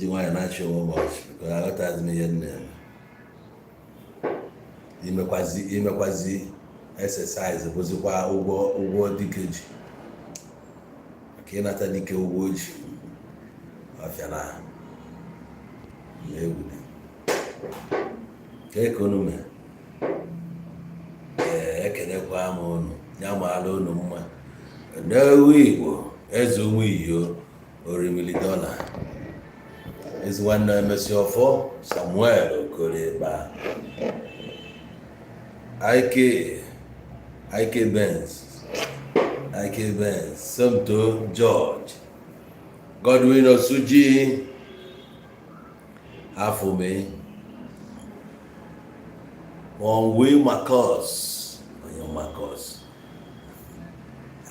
Eji nwaanyị na-achị onwe m ọchị because aghọtazi m ihe m na-eme. Imekwazi exercise bụzikwa ụgwọ dike ji maka ịnata dike ụgwọ ji ọfịa na egwu dị. Kee ka unu mee? Ee, ekenekwa m unu, ya maara unu mma. N'ewu Igbo, eze ụmụ iyo orimili dọla, ezi nwanne emesi ọfọ Samuel Okorikpa, IK Benz, IK Benz, Somto George, Godwin Osuji, Afụme, Onwe Marcus, onye Marcus,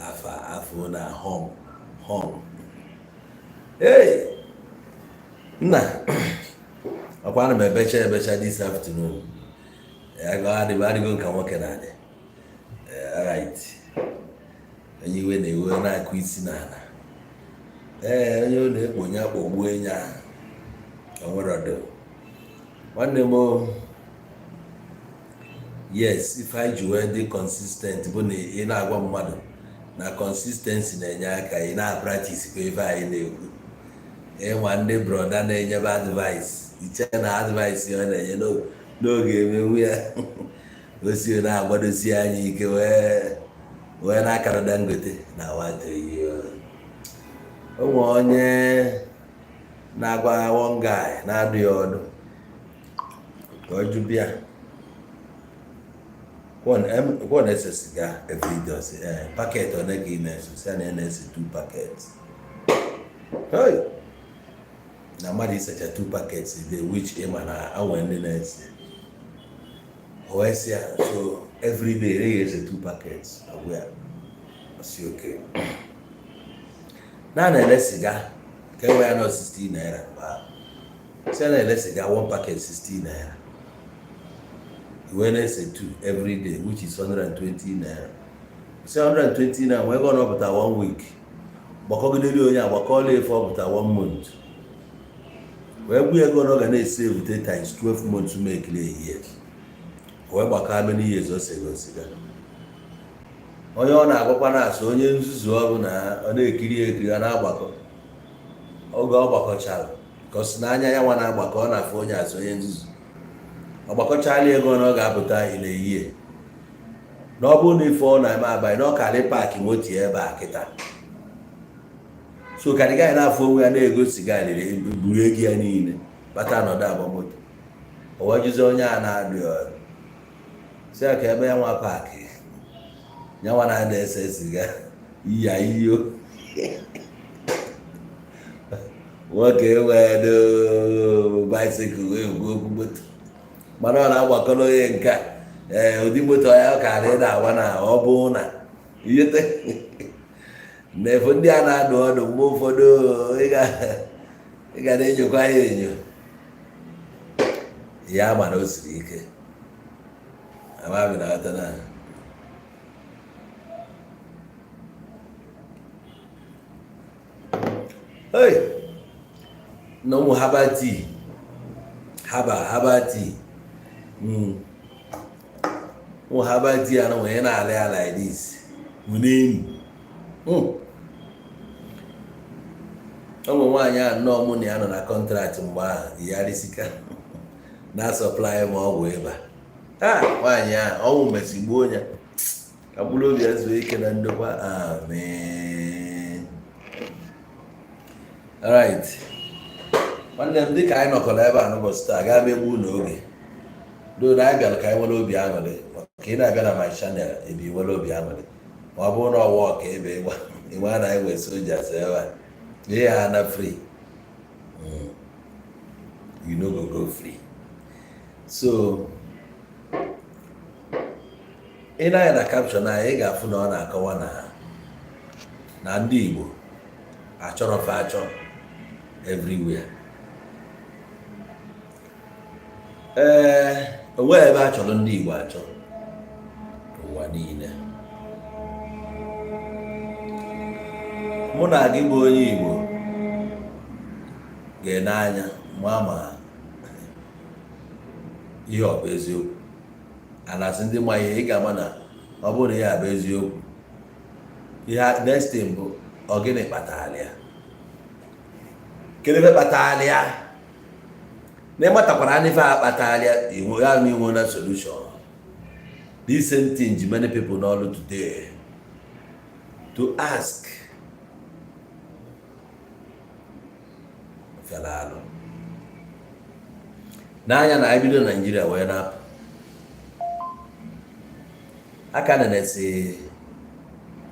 afa afọ na hom hom. Hey, nna, ọkwa ana m ebecha ebecha this afternoon. Adịgo nka nwoke na-adị. Alright, onye iwe na-ewe na-akụ isi n'ala. Ee, onye ọ na-ekpo onye akpọgbuo enye ahụ onwere ọdụ nwanne m. Yes, ife anyị ji wee dị consistent bụ na ị na-agwa mmadụ na consistency na-enye aka, ị na-apractice kwa ife anyị na-ekwu. Ịnwa ndị brother na-enyebe advice, iche na advice ọ na-enye n'oge emewu ya, osi na-agbadosi anyị ike wee na-akara Dangote na nwata. O nwe onye na-agwa one guy na-adụ ya ọdụ ka ọ jụbịa kwọ na-ese siga everyday. Ọsị ee, packet one ka ị na-ese? Sị na ya na-ese two packets. Hey! Na mmadụ isecha two packets a day, which ịma na anwe ndị na-ese. O wee sị ya, so every day ị ga-ese two packets? Ọgwụ ya ọsị oke na na-ele siga ka e wee ya nọ 60 naira mgbe ahụ. Sị na-ele siga one packet 60 naira, wee na-ese two every day, which is 120 naira. Sị 120 naira wee ego ọ pụta one week, gbakọgidere onye agbakọọla efe ọ pụta one month, wee gbuo ego na ọ ga na-ese evute times 12 months, make a year. Wee gbakọ how many years o sego siga. Onye ọ na-agwakwa na-asụ onye nzuzu, ọ bụ na ọ na-ekiri ekiri, ọ na-agbakọ. Oge ọ gbakọchara, ka ọ si n'anya ya nwa na-agbakọ, ọ na-afụ onye asụ onye nzuzu. Ọ gbakọchala ego na ọ ga-apụta in a year, na ọ bụrụ na ife ọ na-eme abalị na ọ karị park moto ebe a kịta. So ka gaghị na-afụ onwe ya na-ego siga riri buru ego ya niile kpata nọdụ agba moto. O wee jụzie onye a na-adụ ya ọdụ, si ya ka ebe ya nwa park ya nwa na-ada ese siga iya iyo nwoke wee do bicycle wee gbuo okwu moto, mana ọ na-agbakọrọ onye nke a. Ee, ụdị moto ya ọ karị na-agba na ọ bụ na ihe na-efu ndị a na-adụ ọdụ. Mgbe ụfọdụ ị ga na-enyokwa ya enyo ya, mana o siri ike amami na ghọta na. Hey! Na ụmụ herbal tea, herbal tea, ụmụ herbal tea anụ nwere na-alị ya like this n'elu. Ụmụ nwaanyị a nnọọ, mụ na ya nọ na contract mgbe ahụ, ya risika na supply m ọgwụ ịba. Ha nwaanyị a, ọnwụ mesigbuo ya, ka mkpụrụ obi ya zuo ike na ndokwa, amen. Alright, nwanne m, dịka anyị nọkọrọ ebe a n'ụbọchị taa, gaa megbu unu oge do na anyị bịara ka anyị nwere obi aṅụrị, maka ị na-abịa na my channel ebe ị nwere obi aṅụrị. Ma ọ bụrụ na ọwa ka ebe ịgba ịma na anyị nwere soldiers ebe a, ihe ha na free, you no go go free. So ị na-anya na caption anyị, ị ga-afụ na ọ na-akọwa na ndị Igbo achọrọ fa achọ everywhere. Ee, onweghị ebe a chọrọ ndị Igbo achọ ụwa niile. Mụ na gị bụ onye Igbo Ga-ene anya ma ma ihe ọ bụ eziokwu. A na-asị ndị ma ihe, ị ga-ama na ọ bụrụ na ihe a bụ eziokwu, ihe next thing bụ, ọ gịnị kpatara ya? Kedu ebe kpatara ya? Na ịmatakwara ife a kpatara ya, ya na inwe na solution. This same thing ji many people n'ọrụ today to ask fịara alụ n'anya na anyị bido Naijiria wee na-apụ aka na na-esi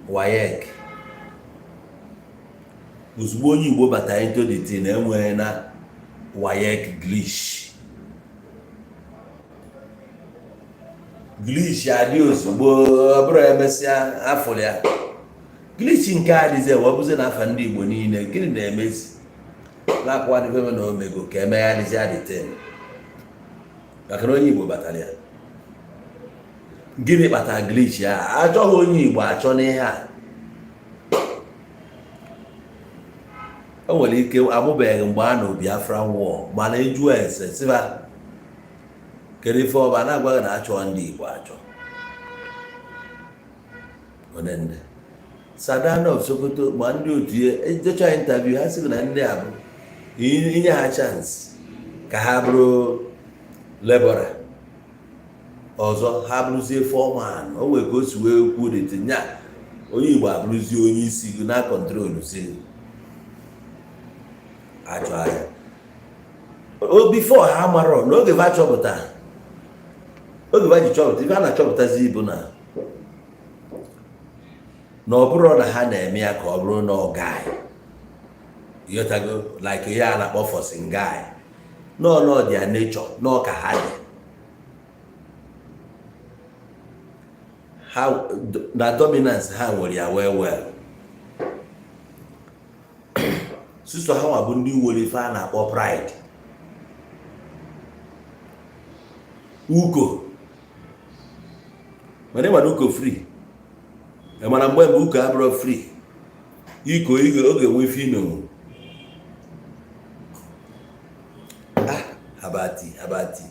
WAEC. Ozugbo onye Igbo batara into the thing, enweghị na WAEC glitch. Glitch adị ozugbo, ọ bụrụ emesịa afụrụ ya. Glitch nke a dịzi wee bụzi na afa ndị Igbo niile. Gịnị na-emezi na-akwa na omego ka emegharịzi adịten maka na onye Igbo batara ya? Gịnị kpatara glitch a? Achọghị onye Igbo achọ n'ihe a. O nwere ike amụbeghị mgbe a nọ Biafra war, mana ejuo ese sịba kedu ife ọba na-agwaghị na achọ ndị Igbo achọ onye ndị Sardauna of Sokoto ma ndị otu ya ejecha interview ha sị na ndị a bụ inye ha chance ka ha bụrụ labourer, ọzọ ha bụrụzie foreman. O nwere ka o si wee kwuo dịtị nya onye Igbo abụrụzie onye isi gị na control si achọ anya o before ha marọ n'oge va chọpụta, oge va ji chọpụta ife a na-achọpụtazi bụ na na ọ bụrụ na ha na-eme ya ka ọ bụrụ na ọ guy ịghọtago, like ihe a na-akpọ forcing guy, nọ nọ their nature nọ ka ha dị ha na dominance ha nwere ya well well. Siso ha nwa bụ ndị nwere ife a na-akpọ pride uko, mana ịma na uko free, mana mgbe mgbe uko abụrụ free iko oge enwe ife imenwu. Ah, habati habati.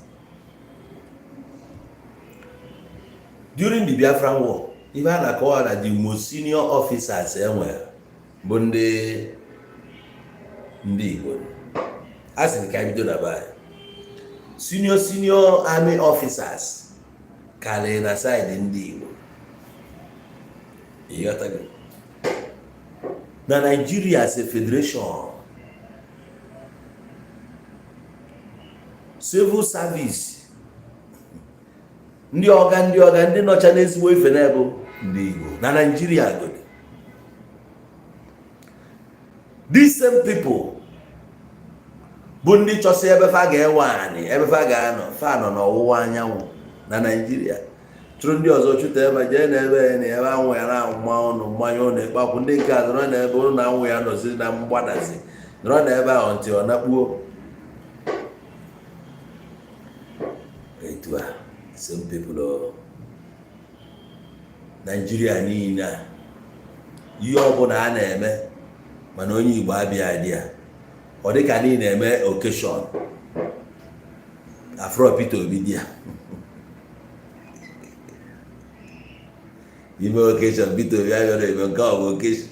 During the Biafran war, ife a na-akọwa na the most senior officers e nwere bụ ndị ndị Igbo. A sị ka bido na be anyị, senior senior army officers karịrị na side ndị Igbo. Ịghọtago? Na Nigeria as a federation, civil service, ndị ọga ndị ọga ndị nọcha n'ezigbo ife na-ebu ndị Igbo na Nigeria godi. These same people bụ ndị chọsị ebe fa ga-ewe anị, ebe fa ga-anọ, fa nọ n'ọwụwa anyanwụ na Naịjirịa, chụrụ ndị ọzọ chụta ebe jee n'ebe ya na ebe anwụ ya na-ama ọnụ mmanya ụnụ ịkpakwụ. Ndị nke a nọrọ n'ebe ụnụ na anwụ ya nọzi na mgbadazi, nọrọ n'ebe ahụ ntị ọ nakpuo. Etu a same people o Naijiria niile a, ihe ọbụla a na-eme mana onye Igbo abịa adị ya, ọ dịka niile na-eme occasion afro Peter Obi dị ya ime occasion. Peter Obi abịara eme nke ọ bụ occasion.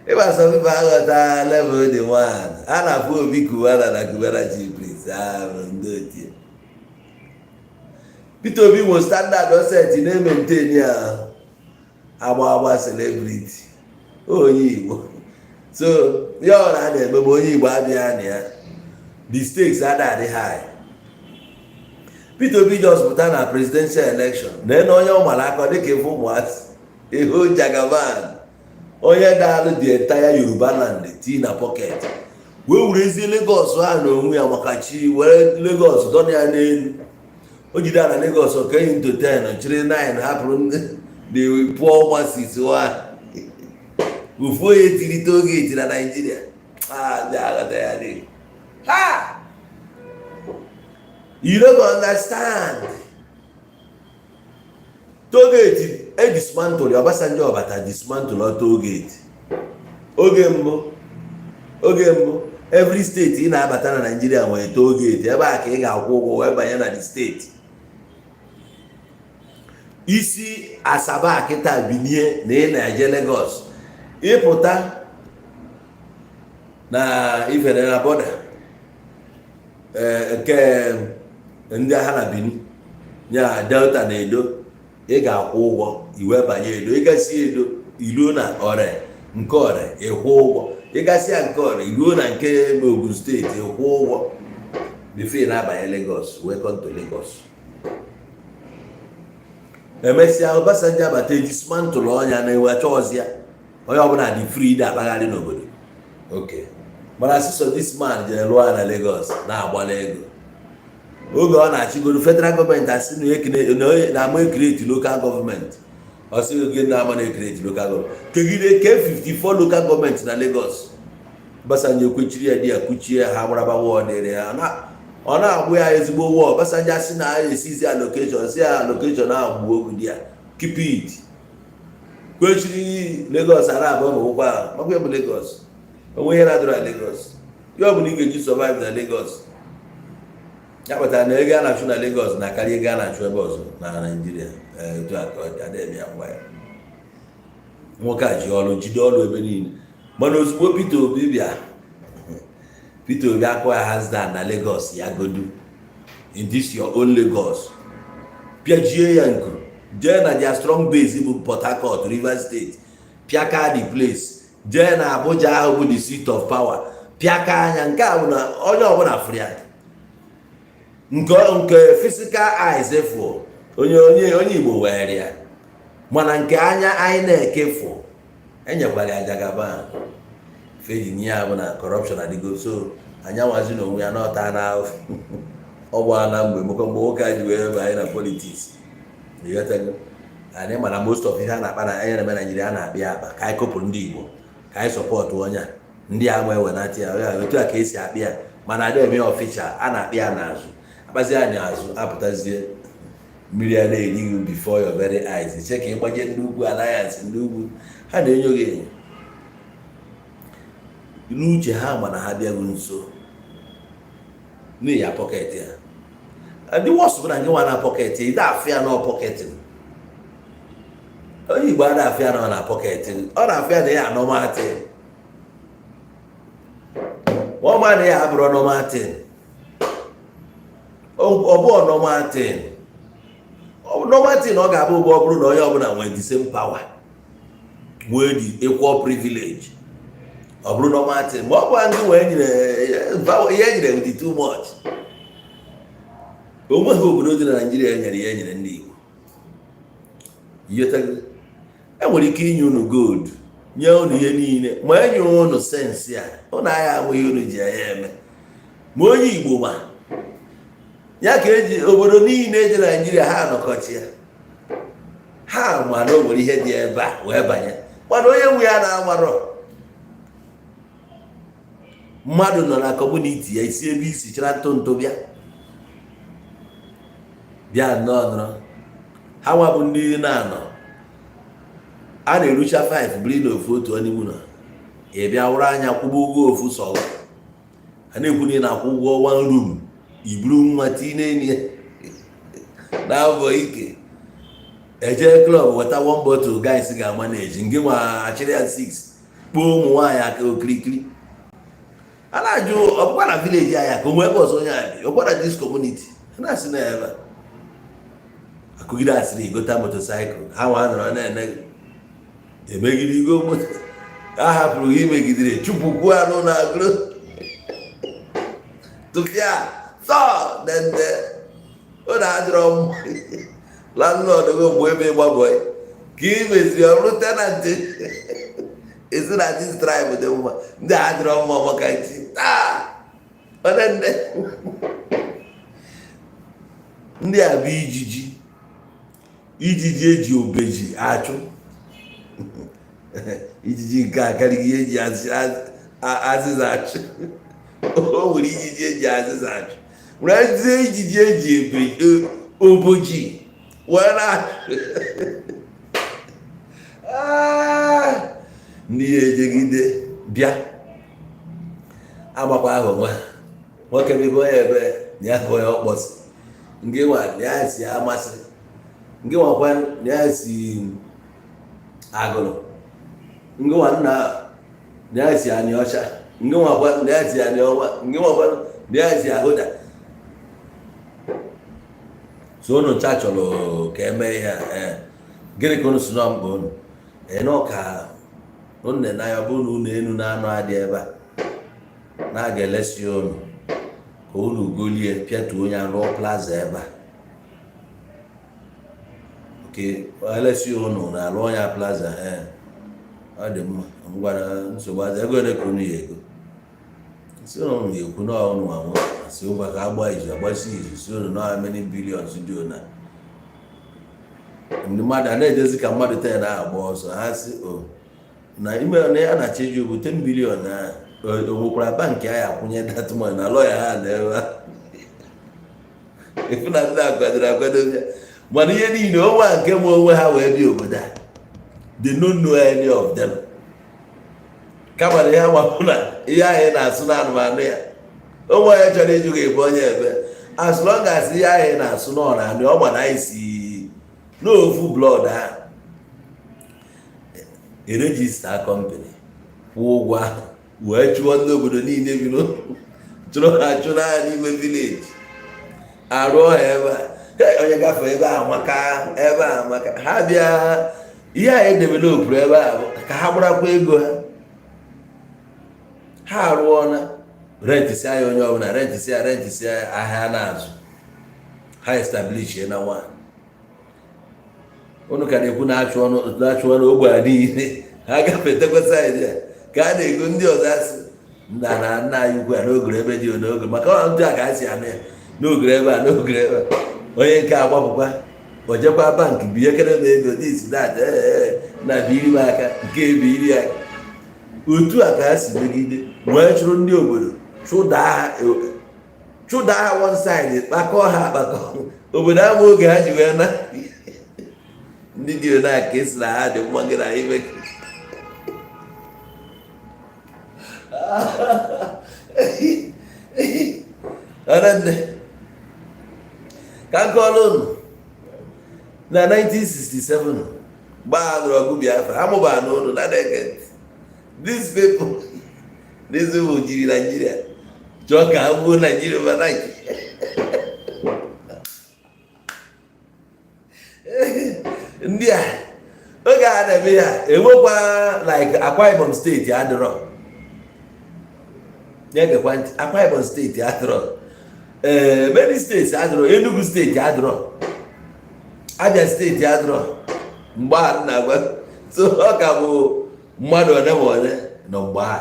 Ịba some people aghọta level dị one a na-afụ Obi Cubana na Cubana Chief Priest ahụ ndị otie. Peter Obi nwe standard o set na-emaintain ya, agba agba celebrity onye Igbo. So ya ọ na a na-eme ma onye Igbo abịa na ya, the stakes ada adị high. Peter Obi just pụta na presidential election na ene onye ọ mara aka dịka ife ụmụazị ihu Jagaban, onye daalụ the entire Yoruba land tii na pocket, wee werezie Lagos ahụ n'onwe ya maka chi were Lagos dọna ya n'elu. O jide ala Lagos okenye into 10 chịrị 9 hapụrụ the poor masses wa ofu onye tiri toll gate na Nigeria. Ha, you no go understand. Toll gate e dismantle, Obasanjo ọbata dismantle toll gate. Oge mbụ, every state ị na-abata na Nigeria nwere toll gate. Ebe a ka ị ga-akwụ ụgwọ wee banye na the state. Isi Asaba kịta binie na ị na-eje Lagos, ịpụta na ifere na border nke ndị agha na Benin ya, Delta na Edo, ị ga-akwụ ụgwọ iwe banye Edo. Ịgasị Edo, iruo na Ore, nke Ore, ịkwụ ụgwọ. Ịgasị ya nke Ore, iruo na nke Ogun State, ịkwụ ụgwọ before ị na-abanye Lagos. Welcome to Lagos. Emesịa, Obasanjo abata, dismantle ọnya na ewe ọzọ ya, onye ọbụla dị free dị akpagharị n'obodo. Ok, mana asịsọ this man jere lụọ ya na Lagos na-agbala ego. Oge ọ na-achịgoro federal government, asị na ama e-create local government. Ọ sị oge na ama na-e-create local government kegide ke 54 local government na Lagos. Obasanjo ekwechiri ya di ya kuchie ha, gbaraba wọọ dịrị ya. Ọ na-agbụ ya ezigbo wọọ. Obasanjo asị na esizi allocation, si ya allocation ahụ gbuo ogu di ya, keep it. Kwechiri Lagos ara abụọ ma ụkwa makwa bụ Lagos onwe ihe na-adịrọ na Lagos. Ihe ọ bụla ị ga-eji survive na Lagos, ya kpatara na ego a na-achụ na Lagos na-akarị ego a na-achụ ebe ọzọ na Naịjirịa. Etu a ka ọ dị. Adịghị ya ngwa ya. Nwoke a ji ọrụ, jide ọrụ ebe niile, mana ozugbo Peter Obi bịa, Peter Obi akụ ya hands down na Lagos ya godu. In this your own Lagos, pịajie ya nku, jee na their strong base bụ Port Harcourt, Rivers State, pịaka the place, jee na Abuja ahụ bụ the seat of power, pịaka anya. Nke a bụ na onye ọbụla fụrụ ya nke physical eyes fụ, onye Igbo were ya, mana nke anya anyị na-eke fụ, enyekwara ya Jagaban feji. Ya bụ na corruption adịgo so anyanwazi na onwe ya n'ọta na ọ gbaala mgbe mgbe nwoke a ji wee banye na politics. Ịghọtago? Anyị mana most of ihe a na-akpa na anyị na-eme Naijiria, a na-akpị akpa ka anyị kụpụrụ ndị Igbo, ka anyị support onye a, ndị a nwe ewenata ya ya. Otu a ka esi akpị ya, mana ada eme official. A na-akpị ya n'azụ, akpazi ya n'azụ, apụtazie mmiri a na-eri gị before your very eyes. Che ka ịgbaje ndị ugwu alliance, ndị ugwu ha na-enyo gị enyo n'uche ha, mana ha bịaghị nso n'ihi ya pocket ya. Ndị worst bụ na nke nwa na pocket ya, ide afụ ya nọ pocket. Onye Igbo a na-afụ ya nọ na pocket, ọ na-afụ ya na ya normal thing. Ma ọ ma na ya abụrụ normal thing, ọ bụ normal thing. Normal thing ọ ga-abụ ụgbọ ọ bụrụ na onye ọbụla nwere the same power, nwee the equal privilege, ọ bụrụ normal thing. Ma ọ bụ ndị nwee nyere ihe enyere dị too much. O nweghị obodo dị na Naijiria enyere ihe enyere ndị Igbo. Ịghọtago? Enwere ike inye unu gold, nye unu ihe niile, ma enye unu sense a, unu agha ahụ ihe unu ji ya eme. Ma onye Igbo ma ya ka eji obodo niile dị na Naijiria ha nọkọchi ya, ha ma na o nwere ihe dị ebe a wee banye. Mana onye nwe ya na-amarọ mmadụ nọ na community ya, isi ebe isi chara ntụ ntụ bịa bịa nnọọ nọrọ. Ha nwa bụ ndị na-anọ a na-erucha 5 biri n'ofu otu onye nọ. Ị bịa wụrụ anya kwụba ụgwọ ofu sọrọ a na-ekwu na ị na-akwụ ụgwọ one room, iburu nwa tinye n'elu ya na-abọ ike eje club, weta one bottle, guys ga-ama na-eji ngị nwa achịrị ya 6 kpọọ ụmụ nwaanyị aka okirikiri. A na-ajụ, ọ bụkwa na village anyị ka onwe ebe ọzọ onye a bi? Ọkwa na this community a na-asị na ebe a akụgide asịrị igota motorcycle, ha nwa nọrọ na-ene gị, emegide igo moto a hapụrụ gị, imegidere chụpụkwu anụ na agụrụ tụfịa tọọ dende. Ọ na-adịrọ mma landlord gị mgbe ebe ịgba boy ka ị meziri ọrụ tenant esi na this tribe dị mma, ndị a adịrọ mma maka chi taa. Onye nne ndị a bụ ijiji, ijiji eji obeji achụ ijiji. Nke a karịghị ihe eji azịza achụ. O nwere ijiji eji azịza achụ, nwere ijiji eji ebe oboji wee na-achụ. Ah, ndị ya ejegide. Bịa agbakwa ahụ onwe ha. Nwoke bụ onye ebe na ya bụ onye ọkpọsi, nke nwa na ya si amasị, nke nwakwa na ya si Agụrụ, nke nwa nna na ya si Anị Ọcha, nke nwakwa na ya si Anị Ọma, nke nwakwa na ya si Ahụda. So unu ncha chọrọ ka eme ihe a. Ee, gịnị ka unu si nọ mkpa unu? Ee, nọ ka unu na ya bụ na unu enu na-anọ adị ebe a na a ga-elesi unu ka unu golie pịatuo onye rụọ plaza ebe a. Oke elesi unu na alụọ ya plaza. Ee, ọ dị mma. Ngwara nsogbu adị. Ego ole ka unu ya ego si unu ya ekwu na unu anwụ si ngwa ka agba izu, agbasi izu, si unu na many billions dị ona. Ndị mmadụ a na-edezi ka mmadụ 10 na-agba ọsọ. Ha si o na ime na ya na-achọ iji bụ 10 billion na o nwekwara bank a ya akwụnye that money na lọya ha na ebe a. Ịfụ na ndị akwadoro akwado ya, mana ihe niile onwe a nke ma onwe ha wee bịa obodo a, they don't know any of them. Kama na ihe mapụ na ihe ahụ ị na-asụ na anụmanụ ya, onwe onye chọrọ ịjụ gị ebe onye ebe, as long as ihe ahụ ị na-asụ nọ na anụ ọ ma na anyị si n'ofu blood. Ha e register company, kwụọ ụgwọ ahụ, wee chụọ ndị obodo niile bi chụrụ ha, chụrụ ha n'ime village, arụọ ha ebe a. Hey, onye gafee ebe a maka ebe a maka ha bịa ihe a e developụrụ ebe a bụ ka ha gbarakwa ego ha. Ha arụọna, rent si ya, onye ọbụla rent si ya, rent si ya, ahịa na-azụ ha establish na nwa unu ka na-ekwu na-achụ ọnụ na-achụ ọnụ ogbe a niile. Ha gafetekwa side a ka a na-ego ndị ọzọ asị nna na nna anyị ukwu a n'ogere ebe dị n'oge maka ọ ntụ a ka a si anụ ya n'ogere ebe a, n'ogere ebe a. Onye nke agbapụkwa o jekwa bank binyekere m ego, this, that, ee, na biri m aka nke ebiri aka. Otu a ka ha si megide wee chụrụ ndị obodo, chụdaa ha, chụdaa ha one side, kpakọọ ha akpakọ obodo ahụ. Oge ha ji wee na ndị dị one a ka esi na ha dị mma gị na ime ọrịa ka nkọlụ unu na 1967 gbaa nụrụ ọgụ Biafra amụba n'ụlọ na na-ege ntị. These people jiri Naijiria chọọ ka ha gbuo Naijiria overnight. Ndị a oge a na-eme ya enwekwa like Akwa Ibom Steeti adịrọ, na-egekwa ntị. Akwa Ibom Steeti adịrọ, ee, many steeti adịrọ, Enugu Steeti adịrọ, Abia Steeti adịrọ mgbe a na-agwa. So ọ ka bụ mmadụ one ma one nọ mgbe a.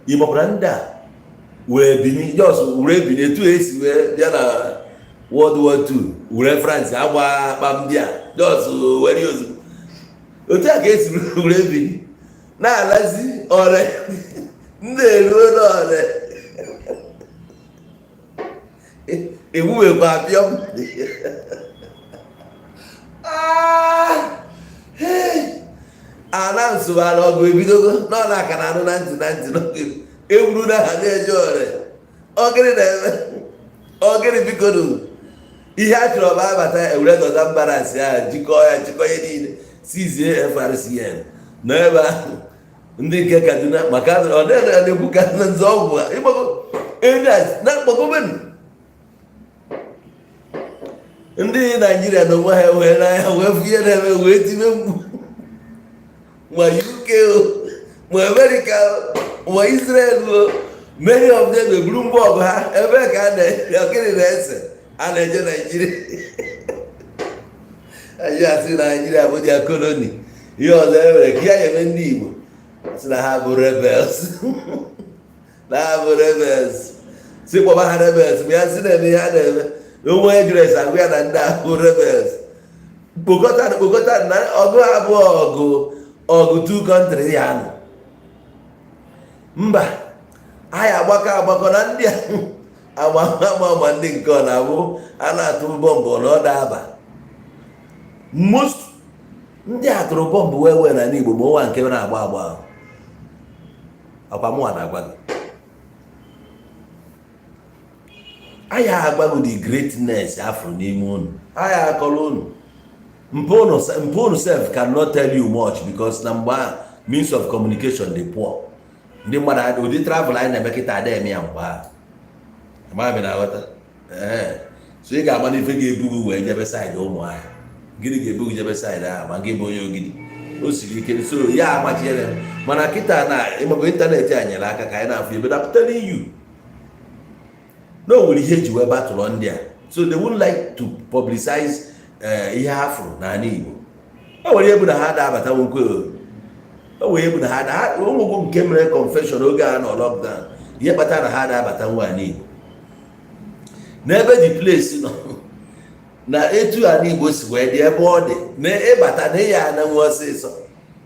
Ị makwara ndị a wee bini, just were bini etu esi wee bịa na World War II were France agba akpa ndị a just were ozugbo. Otu a ka esi were bini na-alazi ọre ndị eruo n'ọre egbuwekwa apịọm. Ana nsogbu ọgụ ebidogo n'ọla aka na anụ na ntị na ntị n'oge egburu na ha na-eje ọrị. Ọgịnị na-eme? Ọgịnị? Biko nụ, ihe a chọrọ bụ abata ewere dọta mbarasị ahụ, jikọọ ya, jikọọ ihe niile, sizie FRCN nọ ebe ahụ. Ndị nke Kaduna maka ọ na-ekwu Kaduna nzọ ọgwụ ịgbago na mkpọgobenu ndị Naijiria na onwe ha wee n'anya wee fụ ihe na-eme, wee tibe mkpu, ma UK o, ma Amerịka o, ma Israel o, many of them eburu ngwa ọgụ ha ebe ka a na gịnị na-ese a na-eje Naijiria. Anyị asị Naijiria bụ their colony. Ihe ọzọ e mere ka ya eme ndị Igbo sị na ha bụ rebels, na ha bụ rebels, si kpọba ha rebels. Ma ya sị na-eme ihe a na-eme onwe onye jụrụ ese agwa ya na ndị ahụ rebels kpokọta kpokọta na ọgụ abụọ, ọgụ ọgụ two country ya nọ mba anyị agbakọ agbakọ na ndị agba ama ama ndị nke ọ na-abụ a na-atụ bọmbụ na ọ da-aba most. Ndị a tụrụ bọmbụ wee wee n'ala Igbo, ma ụwa nke na-agba agba ahụ. Ọkwa mụnwa na-agwa gị, anyị agwaghị the greatness afụrụ n'ime unu. Anyị akọrọ unu mpe unu sef cannot tell you much, because na mgbe ahụ means of communication dị poor. Ndị mmadụ, ụdị travel anyị na-eme kịta ada eme ya mgbe ahụ. Amaghị na aghọta. Ee, so ị ga-agba n'ife ga-ebu gị wee jebe side Ụmụahịa. Gịnị ga-ebu gị jebe side ahụ? Ma gị bụ onye Ogidi, o siri ike. So ya amachiere, mana kịta na ịmago internet a nyere aka ka anyị na-afụ ebe. I'm telling you na o nwere ihe eji wee batụlọ ndị a, so they wouldn't like to publicize ihe ha fụrụ n'ala Igbo. O nwere ihe bụ na ha da-abata nwoke, o nwere ihe bụ na ha da ụmụgwụ nke mere confession oge a nọ lockdown. Ihe kpatara na ha da-abata nwa ala Igbo n'ebe the place nọ na etu ala Igbo si wee dị, ebe ọ dị na ịbata na ịya ananwu ọsịsọ,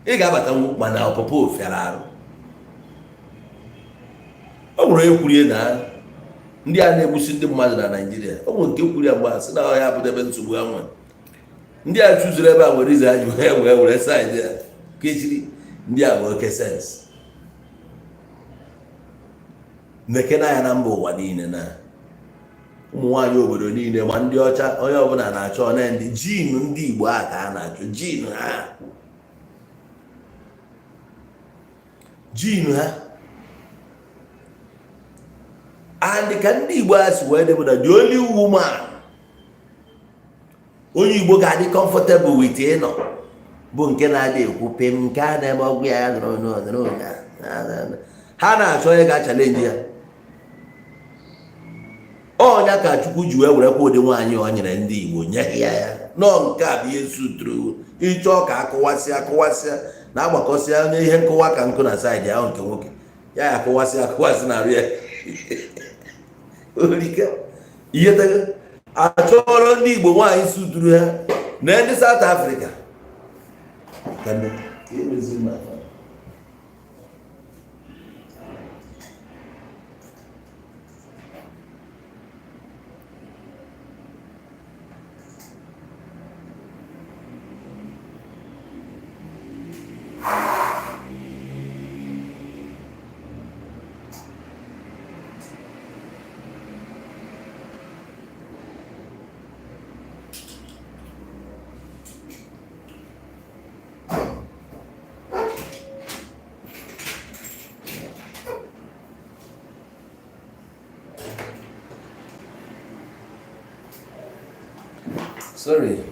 ị ga-abatanwu, mana ọpụpụ fịara arụ. O nwere onye kwurie na ndị a na-egbusi ndị mmadụ na Naịjirịa. O nwere nke kwuru ya mgbe a sị na ọ ya bụdebe nsogbu ha nwere. Ndị a chụzuru ebe a nwere ize ha ji wee wee were side ya kechiri. Ndị a bụ oke sense na-ekene anya na mba ụwa niile na ụmụ nwaanyị obodo niile, ma ndị ọcha, onye ọbụla na-achọ na ndị gene ndị Igbo a ka a na-achọ gene ha, gene ha. And ka ndị Igbo a si wee dị bụ na the only woman onye Igbo ga-adị comfortable with ịnọ bụ nke na-adị ekwu pim, nke a na-eme ọgwụ ya nụrụ nụrụ. Ha na-achọ onye ga-achallenge ya. Ọnya ka Chukwu ji wee werekwa ụdị nwaanyị ọ nyere ndị Igbo nye ya. Ya nọọ nke a bụ ihe suturu ịchọọ ka akụwasịa akụwasịa na agbakọsịa onye ihe nkụwa ka nkụ na side ahụ nke nwoke ya ya akụwasị akụwasị na arụ ya orike ihe tego. Achọrọ ndị Igbo nwaanyị suturu ha na ndị South Africa. Ka ka emezi m afa. Sorry.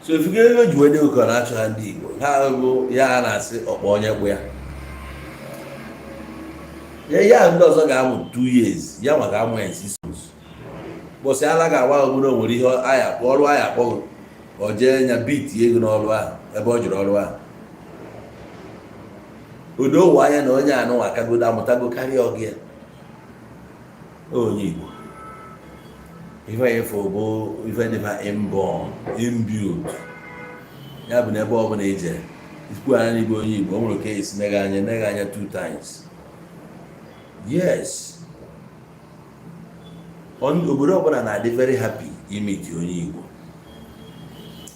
So if you go ji wee dị ụkọ na-achọ ha, ndị Igbo ha bụ ya a na-asị ọkpọ onye kpụ ya ya ya. Ndị ọzọ ga-amụ 2 years, ya nwa ga-amụ ya 6 months. Bọsị ala ga-agwa ọbụla o nwere ihe aya ọrụ aya akpọghị, ọ jee nya bit ego n'ọrụ ahụ ebe ọ jụrụ ọrụ ahụ. Odo ụwa anya na onye anụ akagodo amụtago karịa ọgụ ya. Onye Igbo ife ifo bụ ife dịfa inborn, inbuilt. Ya bụ na ebe ọbụla ije ikwu anya n'igbo, onye Igbo o nwere ka esi nega anya, nega anya two times. Yes, obodo ọbụla na-adị very happy imeet onye Igbo.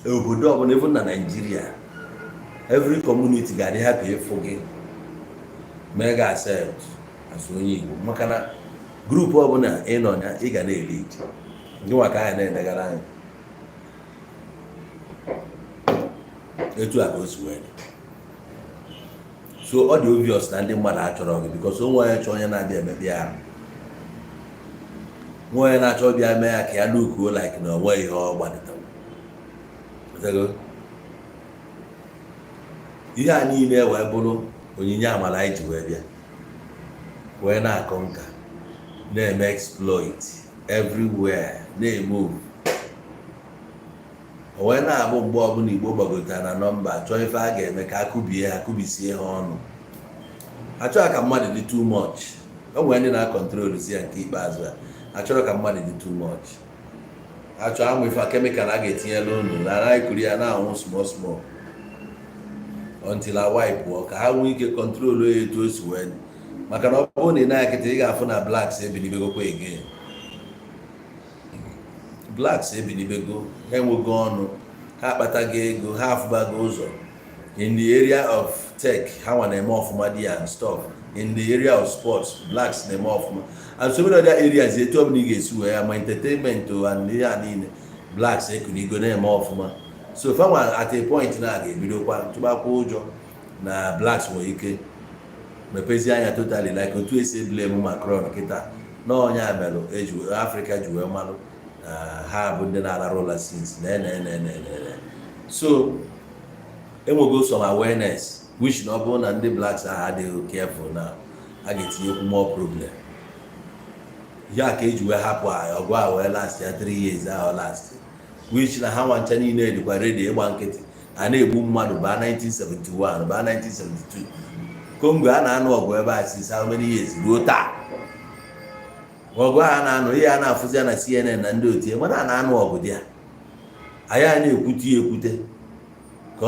Obodo ọbụla, even na Nigeria, every community ga-adị happy ịfụ gị, mee gị accept as onye Igbo, maka na group ọbụla ị nọ na ị ga na-eri iji gị nwa ka anyị na-enegara anya etu a ka o si wee dị. So ọ dị obvious na ndị mmadụ achọrọ gị, because onwe onye chọọ onye na-abịa emebi ya arụ, nwa onye na-achọ bịa mee ya ka ya lookuo like na onwe ihe ọ gbalitere. Ihe a niile wee bụrụ onyinye amara anyị ji wee bịa wee na-akọ nka, na-eme exploit everywhere, na-emove. O wee na-abụ mgbe ọbụla Igbo gbagotara na number, chọọ ife a ga-eme ka a kụbie ha, kụbisie ha ọnụ. Achọghị ka mmadụ dị too much. O nwere ndị na-acontrol si ya nke ikpeazụ a, achọrọ ka mmadụ dị too much. Achọ amụ ife chemical a ga-etinyela unu na anaghị kuri ya na-anwụ small small until awa pụọ, ka ha nwee ike control ya etu o si wee dị. Maka na ọ bụrụ na ị na kịta, ị ga-afụ na blacks ebilibegokwa again. Blacks ebilibego, ha enwego ọnụ. Ha akpatago ego, ha afụbago ụzọ in the area of tech. Ha nwa na-eme ọfụma dị and stuff. In the area of sports, blacks na-eme ọfụma and so many other areas. Etu ọbụla ị ga-esi wee ya ma entertainment o and ihe a niile, blacks ekunigo na-eme ọfụma. So fanwa at a point na ga-ebidokwa tụbakwa ụjọ na blacks nwere ike mepezi anya totally, like otu esi eblame Macron kịta na onye a melụ eji Afrịka ji wee malụ na ha bụ ndị na-alarụ ụla since na na na na na. So enwego some awareness, which na ọ bụrụ na ndị blacks ahụ adịghị careful na a ga-etinyekwu more problem. Ya ka eji wee hapụ ọgụ a wee last ya 3 years ahụ last, which na ha nwancha niile dịkwa ready ịgba nkịtị a na-egbu mmadụ baa 1971 baa 1972. Congo a na-anụ ọgụ ebe a since how many years ruo taa. Ọgụ a na-anụ, ihe a na-afụzi ya na CNN na ndị otu ya, mana a na-anụ ọgụ dị ya, anyị a na-ekwute ya ekwute ka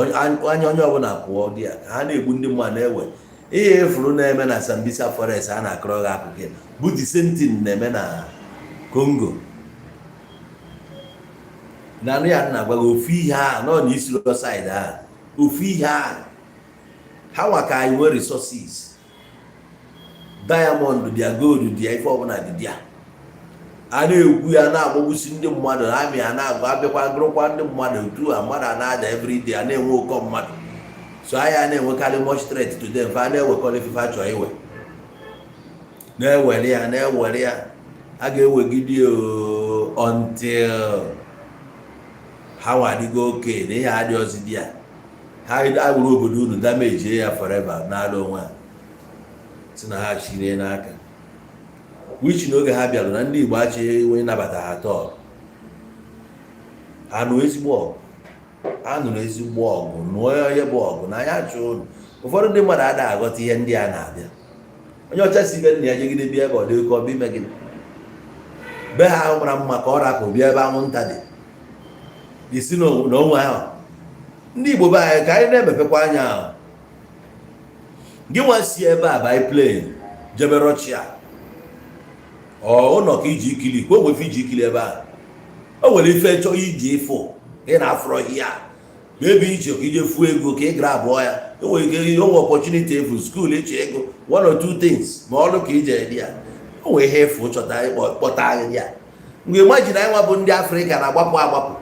anya onye ọbụla pụọ dị ya ka ha na-egbu ndị mmadụ na-ewe ihe efuru na-eme na Sambisa Forest a na-akọrọ gị akụkọ ya bụ the same thing na-eme na Congo na anụ ya na-agwa gị ofu ihe a nọ na isi side a, ofu ihe a. Ha nwa ka anyị nwee resources, diamond dị ya, gold dị ya, ife ọbụla dị ya. A na-ekwu ya na-agbagbusi ndị mmadụ amị a na-agụ abịakwa gụrụkwa ndị mmadụ otu a mmadụ a na-ada everyday, a na-enwe ụkọ mmadụ. So anyị a na-enwekarị much threat to them. Fa a na-ewekọrọ ife chọọ iwe, na-ewere ya, na-ewere ya, a ga-ewegide o until ha nwadịgo oke na ihe adị ọzọ dị ya. Ha awụrụ obodo unu damage ya forever n'ala onwe ha si na ha chirie n'aka, which n'oge ha bịara na ndị Igbo achịghị onye nabata ha tọọ. Ha nụ ezigbo ọgụ, a nụrụ ezigbo ọgụ, nụọ onye bụ ọgụ na anya chụọ unu. Ụfọdụ ndị mmadụ adịghị aghọta ihe ndị a na-abịa. Onye ọcha si ibe nna ya jegide bịa ebe ọ dị oke ọbịa ime gịnị be ha ahụ mara mma ka ọ rapụ bịa ebe anwụnta dị isi n'onwe ahụ. Ndị Igbo be anyị, ka anyị na-emepekwa anya ahụ. Gị nwa si ebe a by plane jebe Russia, ọ ụlọ ka iji ikili ka o nwefe iji ikili ebe a, o nwere ife chọọ iji ịfụ ị na-afụrọ ihe a ebe ije ka ije fuo ego ka ị gara abụọ ya. O nwere ike onwe opportunity efu school ịchọ ego, one or two things, ma ọrụ ka ije dị ya. O nwere ihe efu chọta ịkpọta ahịhịa ya. Mgbe imagine anyị nwa bụ ndị Afrịka na-agbapụ agbapụ,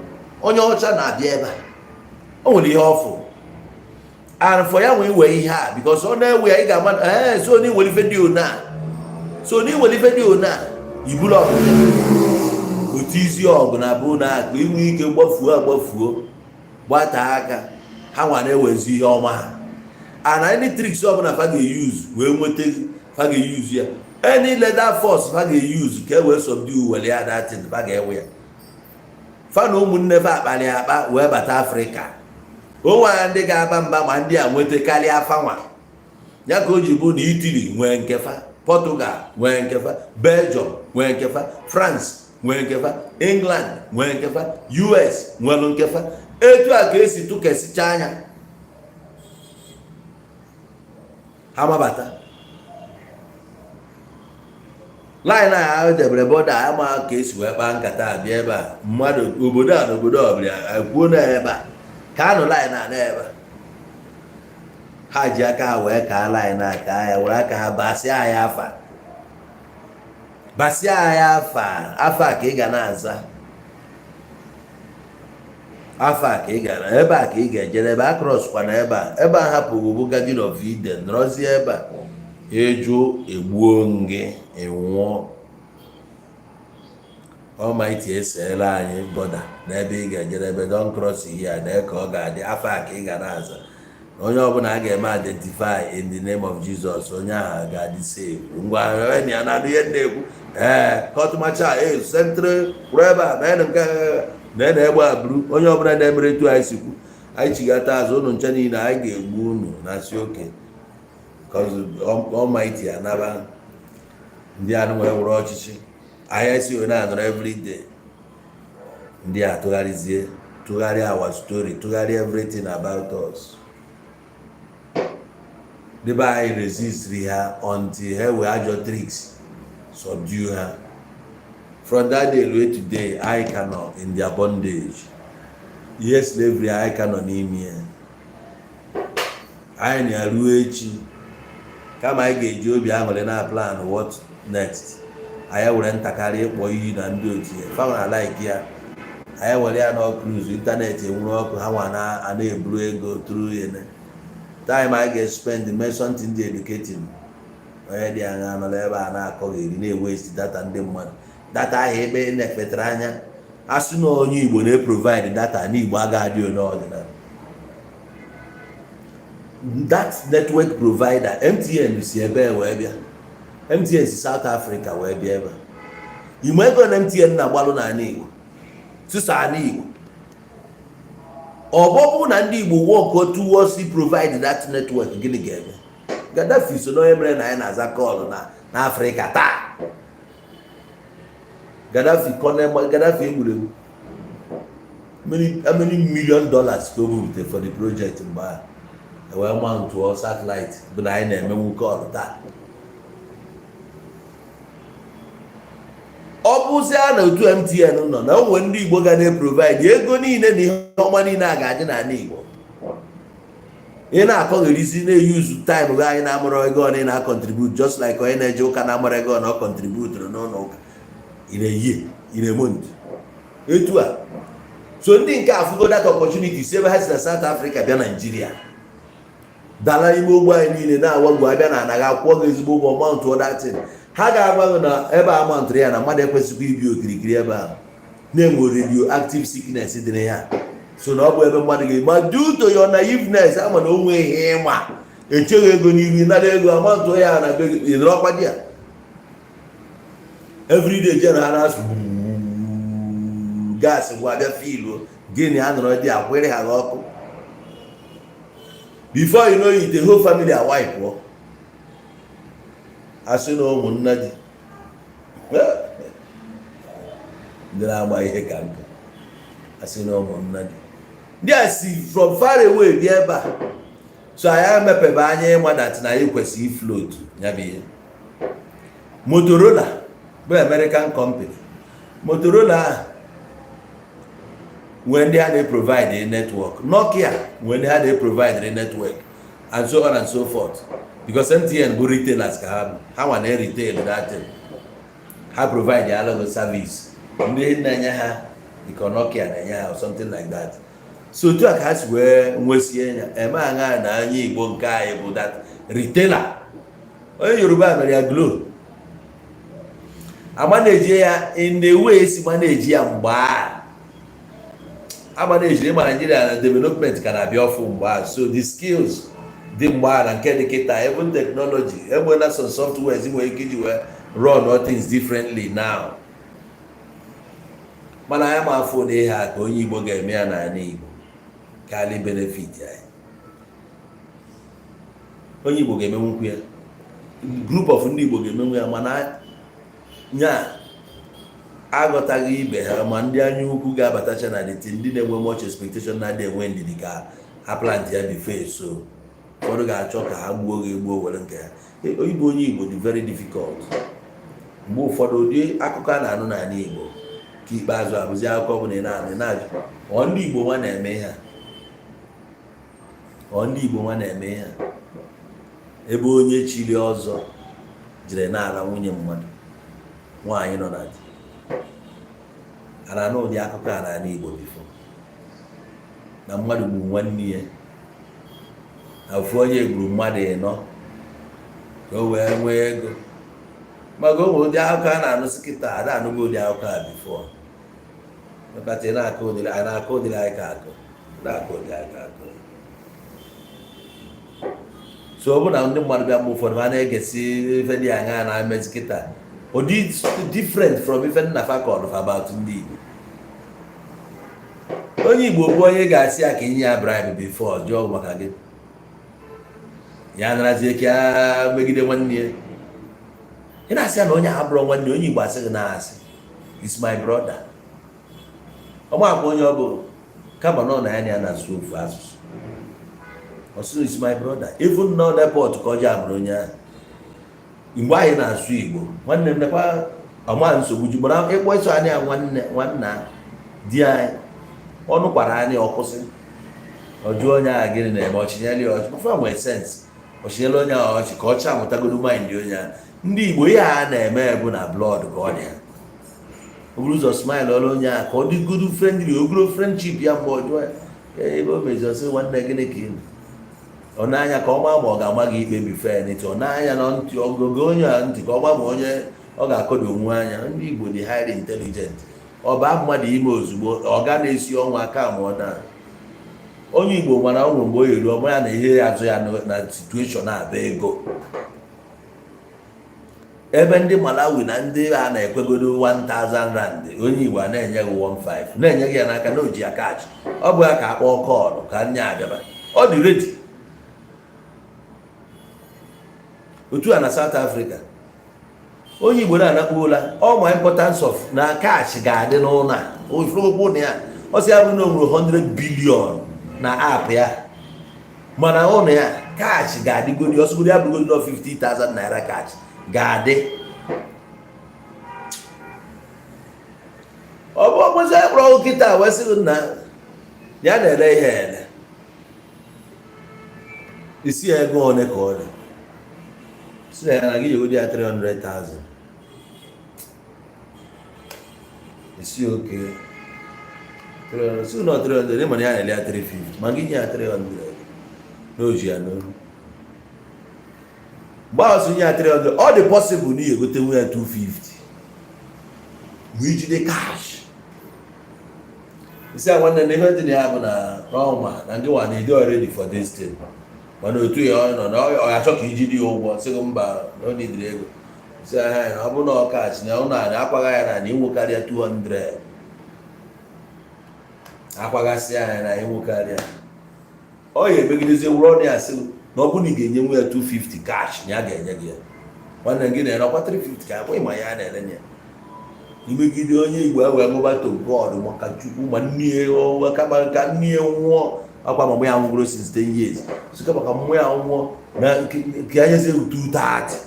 onye ọcha na-abịa ebe a, o nwere ihe ọfụ and for ya nwee iwe ihe a, because ọ na-ewe ya, ị ga-ama ee. So na iwere ife dị one a, so na iwere ife dị one a, iburu ọgụ otu isi ọgụ na bụ na akpa inwe ike gbafuo agbafuo gbata aka. Ha nwa na-ewezi ihe ọma ha and any tricks ọbụla fa ga-use wee nweta, fa ga-use ya. Any leather force fa ga-use ka e wee subdue were ya, datin fa ga-ewe ya. Fa na ụmụnne fa akpali akpa wee bata Afrịka, onwe ya ndị ga-aba mba ma ndị a nweta karịa fanwa ya ka o ji bụ na Italy nwee nkefa, Portugal nwee nkefa, Belgium nwee nkefa, France nwee nkefa, England nwee nkefa, US nwere nkefa. Etu a ka esi tụkesicha anya ha mabata line a ahụ debere border ama ka esi wee kpaa nkata a bịa ebe a. Mmadụ obodo a na obodo ọbụla ekwuo na ebe a ka anụ line a na ebe a. Ha ji aka ha wee kaa line a, kaa ya, were aka ha basịa ya afa, basịa ya afa. Afa ka ị ga na-aza, afa ka ị ga na ebe a ka ị ga-ejere ebe a cross kwa na ebe a. Ebe a hapụghị bụ Garden of Eden. Nọrọzie ebe a, eju egbuo gị, ịnwụọ. Almighty eseela anyị border n'ebe ị ga-ejere ebe. Don cross here na ka ọ ga-adị. Afọ a ka ị ga na-aza. Onye ọbụla a ga-eme identify in the name of Jesus, onye ahụ ga-adị save. Ngwa ya na-anụ ihe na-ekwu ee kọtụmacha ee sentịrị kwụrụ ebe a mee nke na na egbe a buru onye ọbụla na-emere etu anyị sikwu anyị chigata azụ ụnụ nche niile anyị ga-egbu unu na si oke. Almighty anaba ndị anụ wee were ọchịchị ahịa si one anọrọ everyday. Ndị a tụgharịzie, tụgharịa our story, tụgharịa everything about us. Ndị be anyị resist ha until ha wee ajọ tricks subdue ha. From that day ruo today, anyị ka nọ in their bondage. Ihe slavery anyị ka nọ n'ime ya, anyị na-aruo echi. Kama anyị ga-eji obi aṅụrị na plan what next, anyị were ntakarị ịkpọ iyi na ndị otu ya fa na like ya. Anyị were ya na cruise internet enwere ọkụ, ha nwa na na-eburu ego through ya. Time anyị ga-spend mee something dị educating, onye dị anya nọ ebe a na-akọgheri, na-ewaste data ndị mmadụ, data ahụ ebe na-ekpetara anya. A sị na onye Igbo na-eprovide data n'Igbo, agaghị adị onye ọdịnala. That network provider, MTN, si ebe wee bịa. MTN si South Africa wee bịa ebe a. Ime ego na MTN na-agbalụ n'ala Igbo, tụsa ala Igbo. Ọ bụ na ndị Igbo work towards provide that network, gịnị ga-eme? Gaddafi so n'onye mere na anyị na-aza call na n'Afrịka taa. Gaddafi, Colonel Gaddafi egburu egbu, how many million dollars ka o bupụta for the project mgbe ahụ wee mountụọ satellite bụ na anyị na-emenwu call taa? Ọ bụzia na otu MTN nọ na onwe ndị Igbo ga na-eprovide ego niile na ihe ọma niile a ga-adị n'ala Igbo. Ị na-akọgherizi, na-eyuzu time gị, anyị na-amụrụ ego ọ na contribute, just like onye na-eje ụka na-amụrụ ego na ọ contribute n'ụlọ ụka in a year, in a month. Etu a, so ndị nke afụgo that opportunity, si ebe ha si na South Africa bịa Naijiria, dala ime ogbe anyị niile na-awagbu. Abịa na anaghị akwụọ gị ezigbo ụgwọ mount datin. Ha ga-agwa gị na ebe a mountụrụ ya na mmadụ ekwesịghị ibi okirikiri ebe ahụ, na-enwe radioactive sickness dị na ya. So na ọ bụ ebe mmadụ ga, ma due to your naiveness, ama na o nwe ihe ịma, echeghị ego n'iru, nara ego amountụ ya na be gị, ịnọrọkwa di ya everyday je na ha na-asụ gas ngwa abịa filuo gịnị, ha nọrọ dị akwịrị ha ọkụ. Before you know it, the whole family awaipụọ. Asị na ụmụnna di ndị na-agba ihe ka nkụ, asị na ụmụnna di ndị a si from far away bịa ebe a. So anyị emepebe anya ịma that na anyị kwesịrị ifloat ya bụ ihe. Motorola bụ American company. Motorola ahụ nwee ndị ha na-provide network, Nokia nwee ndị ha na-provide network, and so on and so forth, because MTN bụ retailers ka ha bụ. Ha nwa na retail that thing, ha provide alụghị service, ndị na-enye ha dịka Nokia na-enye ha or something like that. So otu a ka ha si wee nwesie ya eme aṅa na anya Igbo nke anyị bụ that retailer. Onye Yoruba mere ya Glo, ama na-eji ya in the way esi ma na-eji ya mgbe a ama na-ejiri ịma Nigeria na development ka na-abịa ọfụ mgbe a. So the skills dị mgbe a na nke dị kịta, even technology enwela, some softwares nwere ike iji wee run all things differently now. Mana anyị ma afọ na ihe a ka onye Igbo ga-eme ya n'ala Igbo ka benefit anyị. Onye Igbo ga-emenwukwu ya, group of ndị Igbo ga-emenwu ya, mana nya aghọtaghị ibe ha. Ma ndị anya ukwu ga-abatacha na the ndị na-enwe much expectation, na-adị enwe ndidi ka ha plant ya before. So ụfọdụ ga-achọ ka ha gbuo gị egbuo were nke ha. Ịbụ onye Igbo dị very difficult mgbe ụfọdụ. Ụdị akụkọ a na-anụ n'ala Igbo ka ikpeazụ abụzi akụkọ bụ na ị na-anụ, ị na-ajụ, ọ ndị Igbo nwa na-eme ihe a? Ọ ndị Igbo nwa na-eme ihe a? Ebe onye chiri ọzọ jere na-ala nwunye mmadụ, nwaanyị nọ na di. A na-anụ ụdị akụkọ a n'ala Igbo before, na mmadụ gburu nwanne ya, na ofu onye gburu mmadụ ịnọ ka o wee nwee ego? Maka o nwere ụdị akụkọ a na-anụsị kịta, a na-anụghị ụdị akụkọ a before. Mekata ị na-akọ ụdịrị a na-akọ ụdịrị anyị ka akọ na-akọ ụdị anyị ka akọ. So ọ bụ na ndị mmadụ bịa, mgbe ụfọdụ ha na-egesi ife dị aṅa na-emezi kịta, ụdị different from ife nna fa kọrọ about ndị Igbo. Onye Igbo bụ onye ga-asị ya ka inye ya bribe before jụọ maka gị, ya narazie ka ya megide nwanne ya. Ị na-asị ya na onye abụrụ nwanne onye Igbo, asị gị na-asị, "Is my brother." Ọma akwa onye ọ bụ, kama na ọ na ya na ya na-asụ ofu asụsụ, ọ sị, "Is my brother," even nọ n'airport ka ọ ji abụrụ onye ahụ. Mgbe anyị na-asụ Igbo, nwanne m nekwa ọma nsogbu ji gbara ịkpọ ịsụ anya nwanne nwanna di anyị. Ọnụ kwara anya ọ kwụsị, ọ jụọ onye ahụ gịnị na-eme, ọchịnyere ya ọchị. Bụfa nwee sense, ọchịnyere onye ahụ ọchị ka ọchị amụtagodo mind onye ahụ. Ndị Igbo, ihe a na-eme bụ na blood ka ọ dị ha. O buru ụzọ smile ọrụ onye ahụ ka ọ dịgodo friendly, ogolo friendship ya. Mgbe ọ jụọ ya ebe o mezi, ọsị, "Nwanne, gịnị ka ị nọ?" Ọ na-anya ka ọ maa ma ọ ga-ama gị ikpe before anything. Ọ na-anya na ntị ọgụgụ onye a ntị ka ọ maa ma onye ọ ga-akọdo onwe anya. Ndị Igbo dị highly intelligent. Ọ baa mmadụ ime ozugbo, ọ ga na-esi ọnwa aka ma ọ na onye Igbo mana ọ nwere mgbe o yiri ọma ya na ihe ya azụ ya na situation a bụ ego. Ebe ndị Malawi na ndị a na-ekwegodo 1000 rand, onye Igbo a na-enye gị 15, na-enye gị ya n'aka na oji ya cash. Ọ bụ ya ka akpọọ call ka nya abịaba, ọ dị ready. Otu a na South Africa, onye Igbo na-anakpu ụla, ọ ma importance of na cash ga-adị n'ụlọ a ofurokwu na ya. Ọ sị ya bụrụ na o nwere 100 billion na app ya, mana ụlọ ya cash ga-adịgodi, ọsọgodi ya bụrụgodi nọ 50,000 naira, cash ga-adị. Ọ bụ ọkpụzi akpọrọ ọkụ kịta wee sị na ya na-ere ihe ere isi ya ego one ka ọ dị, si na ya na gị yegodi ya 300,000 isi oke 300, si na 300 ịma na ya na-ele ya 350, ma gị nye ya 300 na o ji ya n'olu. Mgbe ahụ sị nye ya 300, ọ dị possible na ị egotenwu ya 250 ma ijide cash. Isi a, nwanne, na ihe dị na ya bụ na n'ọnwa na ndị nwa na ịdị already for this thing, mana otu ya ọ nọ na ọ ya achọ ka ijide ya ụgwọ, sị gị mba, na ọ nidiri ego. Si ha na ọ bụrụ na ọ cash na ụlọ a na-akwaga ya na ịnwekarịa 200, akwagasị ya na ịnwekarịa, ọ ya emegidezi wụrụ ọnụ ya, sị na ọ bụrụ na ị ga-enye nwa ya 250 cash, na ya ga-enye gị ya. Nwanne gị na-ere ọkwa 350 ka akwa ịma ya na-ere ya. Imegide onye Igbo e wee ṅụba to God maka Chukwu ma nne kama ka nne nwụọ akwa mama ya nwụgoro since 10 years, so kama ka mmụọ ya nwụọ na nke ya nyezie 230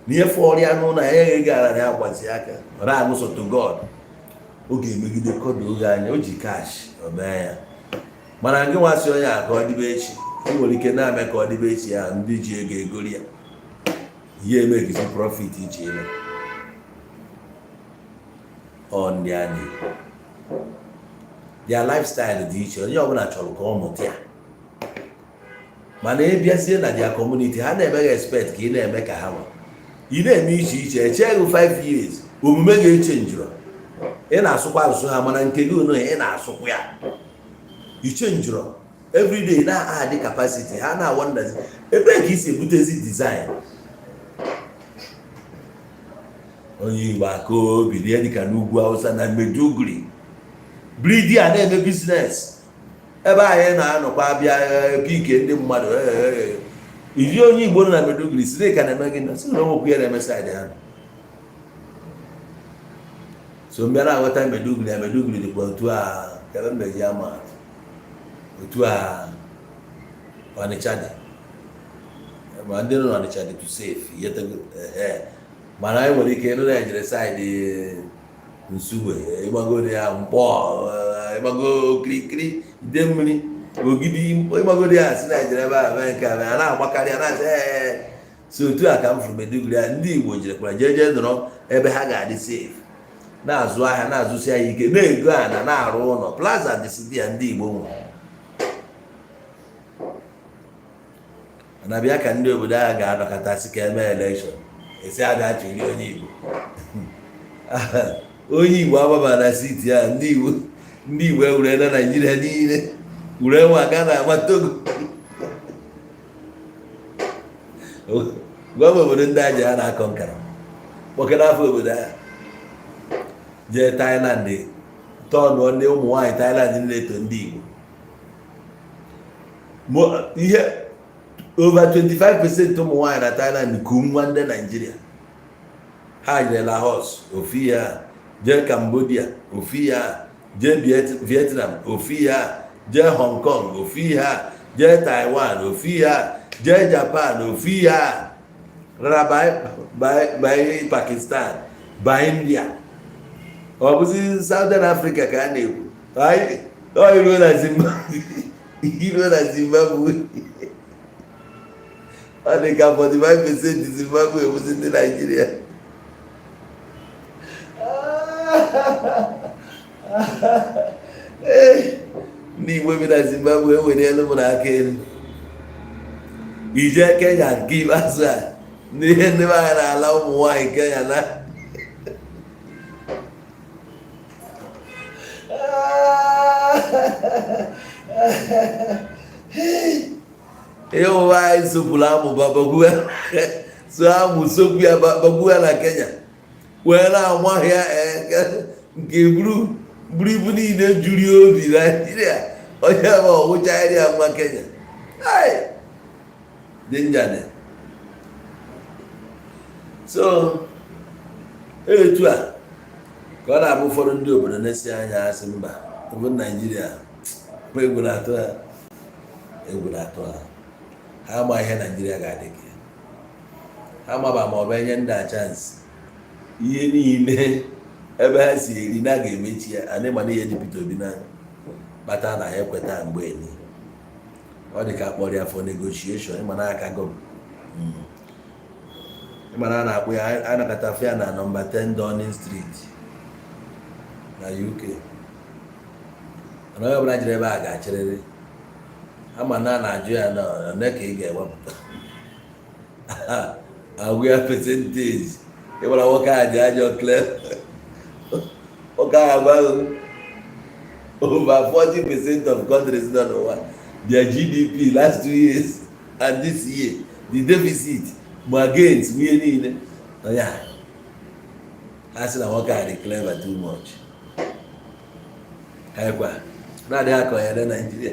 na ihe fọrọ ya n'ụlọ ya ya gara na ya gbazi aka ọ na-aṅụ so to God. Ọ ga-emegide kọdụ oge anya o ji cash o mee ya. Mana gị nwasị onye a ka ọ dịbe echi, ị nwere ike na-eme ka ọ dịbe echi ya, ndị ji ego egori ya, ihe emegizi profit iji eme. Ọ ndị a na-ekwu their lifestyle dị iche, onye ọbụla chọrọ ka ọ mụta ya. Mana ị bịazie na their community, ha na-eme expect ka ị na-eme ka ha nwa. Ị na-eme iche iche, echeghị 5 years, omume ga-eche njirọ. Ị na-asụkwa asụsụ ha, mana nke gị ono ị na-asụkwa ya iche njirọ. Everyday na-adị capacity ha na-awọndazi ebe ka isi ebutezi design. Onye Igbo aka obi ihe dịka n'ugwu Hausa na Maiduguri bridi a na-eme business ebe anyị na-anọkwa abịa pike ndị mmadụ. Iji onye Igbo nọ na Maiduguri si ka na-eme gị si na onwekwu ya na-eme side ha. So mbịa na-aghọta Maiduguri na Maiduguri dịkwa otu a ebe mmeji ama otu a Ọnịcha dị, ma ndị nọ n'Ọnịcha dị too safe. Mana anyị nwere ike ịnụ na ejere side Nsugbe, ịgbago ya Mkpọ, ịgbago Okirikiri, Idemmiri, Ogidi, ịgbago ya si na ejere ebe a mee nke a na-agbakarị a na-asị ee. So otu a ka m fụrụ Maiduguri a, ndị Igbo jerekwara jee jee nọrọ ebe ha ga-adị safe, na-azụ ahịa, na-azụsi ahịa ike, na-ego ana, na-arụ ụlọ, plaza dịsị ya ndị Igbo nwe. Mana bịa ka ndị obodo ahụ ga-anọkọtasị ka eme election, esi abịa chụri onye Igbo. Onye Igbo agbaba na seat a, ndị Igbo, ndị Igbo ewure na Naijiria niile wure nwa Ghana ama Togo. Gwa m obodo ndị aja ha na-akọ nkara kpọkere afọ obodo ahụ. Jee Thailand, tọnụọ ndị ụmụ nwaanyị Thailand na-eto ndị Igbo ihe over 25% ụmụ nwaanyị na Thailand ku nwa ndị Naijiria. Ha jere Laos, ofu ihe a. Jee Cambodia, ofu ihe a. Jee Vietnam, ofu ihe a. Jee Hong Kong, ofu ihe a. Jee Taiwan, ofu ihe a. Jee Japan, ofu ihe a. Rara by Pakistan, by India, ọ bụzi Southern Africa ka a na-ekwu. Ọ iruo na Zimbabwe, iruo na Zimbabwe, ọ dị ka 45% Zimbabwe bụzi ndị Naijiria. Ee, ndị Igbo bi na Zimbabwe ewere elu m n'aka elu. Ije Kenya nke ikpeazụ a, ndị ihe ndị be anyị na-ala ụmụ nwaanyị Kenya na ihe ụmụ nwaanyị sopụrụ amụ babagbu so amụ sopụ ya bagbu ya na Kenya wee na-ama ya nke buru buru ibu niile juru obi Naijiria onye ma ọwụchagharị ya nwa Kenya dị njade. So etu a ka ọ na-abụ ụfọdụ ndị obodo na-esi anya asị mba bụ Naijiria, egwu na-atụ ha, egwu na-atụ ha. Ha ama ihe Naijiria ga-adị ka ya. Ha maba ma ọ bụ enye ndị a chance, ihe niile ebe ha si eri na ga-emechi ya. Anyị ma na ihe dị Peter Obi n'anya kpata na ha ekweta mgbe eni ọ dị ka akpọrọ ya for negotiation. Ịma na aka gọm, ịma na a na-akpọ ya anakọta ya na nọmba 10 Downing Street na UK, mana onye ọbụla jiri ebe a ga-achịrịrị ama na a na-ajụ ya na one ka ị ga-ewepụta agwụ ya percentage. Ịgbara nwoke a dị ajọ clear, nwoke ahụ agwaghị over 40% of countries nọ n'ụwa, their GDP last 2 years and this year, the deficit ma gains ihe niile nọ ya. Ha sị na nwoke a dị clever too much. Ha ekwa na-adịghị akọ ya na Naijiria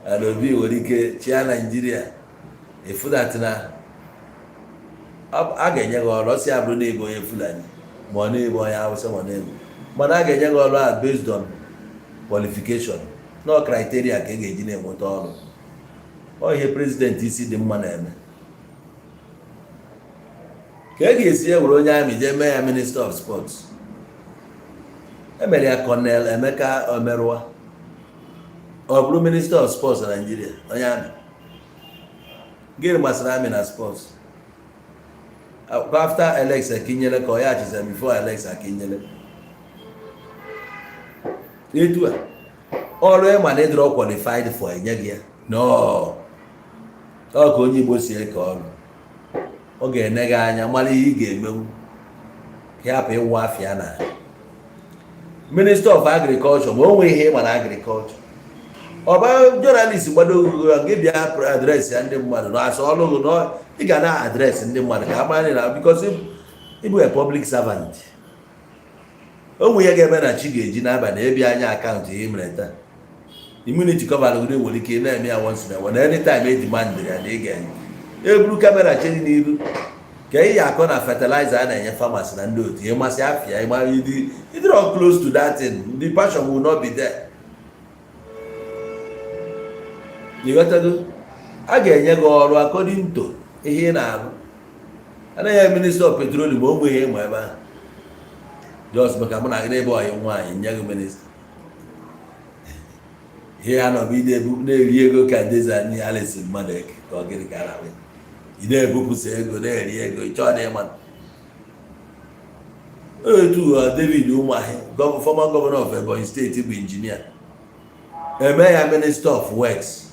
and Obi nwere ike chịa Naijiria efu that na a ga-enye gị ọrụ ọsị ya bụrụ na-ebo onye Fulani ma ọ na-ebo onye Hausa ma ọ na-ebo, mana a ga-enye gị ọrụ a based on qualification, no criteria ka ị ga-eji na-enweta ọrụ. Ọ ihe president isi dị mma na-eme ka e ga-esi ewere onye army jee mee ya minister of sports. Emere ya Colonel Emeka Omeruah, ọ bụrụ minister of sports na Nigeria. Onye army, gịnị gbasara army na sports? After Alex Akinyele ka ọ ya achịza, before Alex Akinyele etu a ọrụ ịma na ịdịrọ qualified for enye gị ya no. Ọ ka onye Igbo si eke ọrụ, ọ ga-ene gị anya mara ihe ị ga-emenwu ka hapụ ịwụ afịa na minister of agriculture, ma o nwee ihe ịma na agriculture. Ọba journalist gbado gị bịa address ya ndị mmadụ na asọ ọrụ gị na ị ga na address ndị mmadụ ka a mara na because ịbụ a public servant. O nwe ihe ga-eme na chi ga-eji n'abalị ebia anya account ihe mere taa. Immunity cover gị nwere ike na-eme ya once in a while, anytime e demand ya na ị ga-enye. Eburu camera chere n'iru ka ị ya akọ na fertilizer a na-enye farmers na ndị otu ịmasị afịa ịma ịdịrọ close to that thing, the passion will not be there. Ịghọtago? A ga-enye gị ọrụ according to ihe ị na-arụ. Anaghị ya minister of petroleum, o nweghị ịma ebe ahụ just maka mụ na gị n'ebe ọyị nwaanyị nye gị minister ihe ya nọ bụ ị na-eri ego ka Dezani Alison Madueke ka ọ gịnị ka a na-akpọ ya. Ị na-ebupụsa ego, na-eri ego, ị chọọ na ịma etu David Umahi, former governor of Ebonyi State, bụ injinia, eme ya minister of works.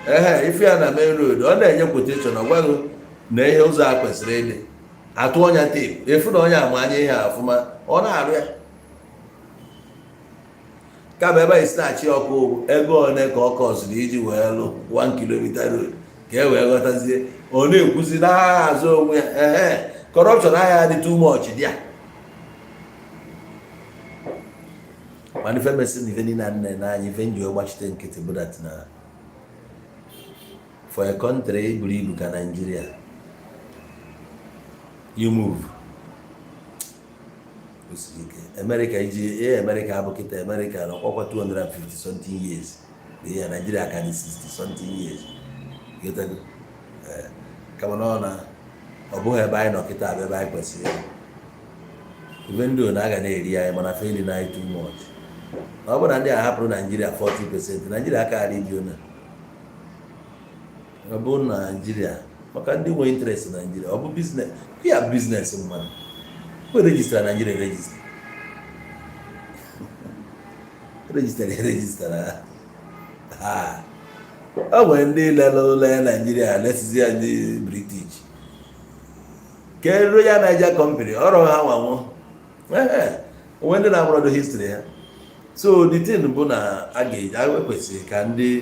Ehe, ife ya na main road, ọ na-enye quotation, ọ gwaghị na ihe ụzọ a kwesịrị ịdị atụ ọnya teepu efu na onye ama anya ihe ọfụma, ọ na-arụ ya kama ebe anyị si na-achị ọkụ ego one ka ọ kọsịrị iji wee lụ 1 kilometer road ka e wee ghọtazie. Ọ na-ekwuzi n'agha azụ onwe ya. Ehe, corruption agha dị too much dị ya, mana ife mesị na ife niile nne n'anya ife nji gbachite nkịtị bụ that na for a country buru ibu ka Nigeria, you move o siri ike. America iji ee America abụ kịta America na ọkwa 250 something years na ihe Nigeria ka dị 60 something years. Ghọtago? Kama na ọ na ọ bụghị ebe anyị nọ kịta bụ ebe anyị kwesịrị ịnọ. Even though na a ga na-eri anyị, mana feli na anyị too much. Ọ bụrụ na ndị a hapụrụ Naijiria 40%, Naijiria akaghara ibi ona. Ọ bụ Naijiria maka ndị nwe interest Naijiria, ọ bụ business ya, business mmadụ o register Naijiria, register ha. O nwere ndị lere ụlọ ya Naijiria lesizi ya ndị British ke Royal Niger Company, ọrụ ha nwanwo onwe ndị na-amụrọdụ history ha. So the thing bụ na a ga-eji ekwesịrị ka ndị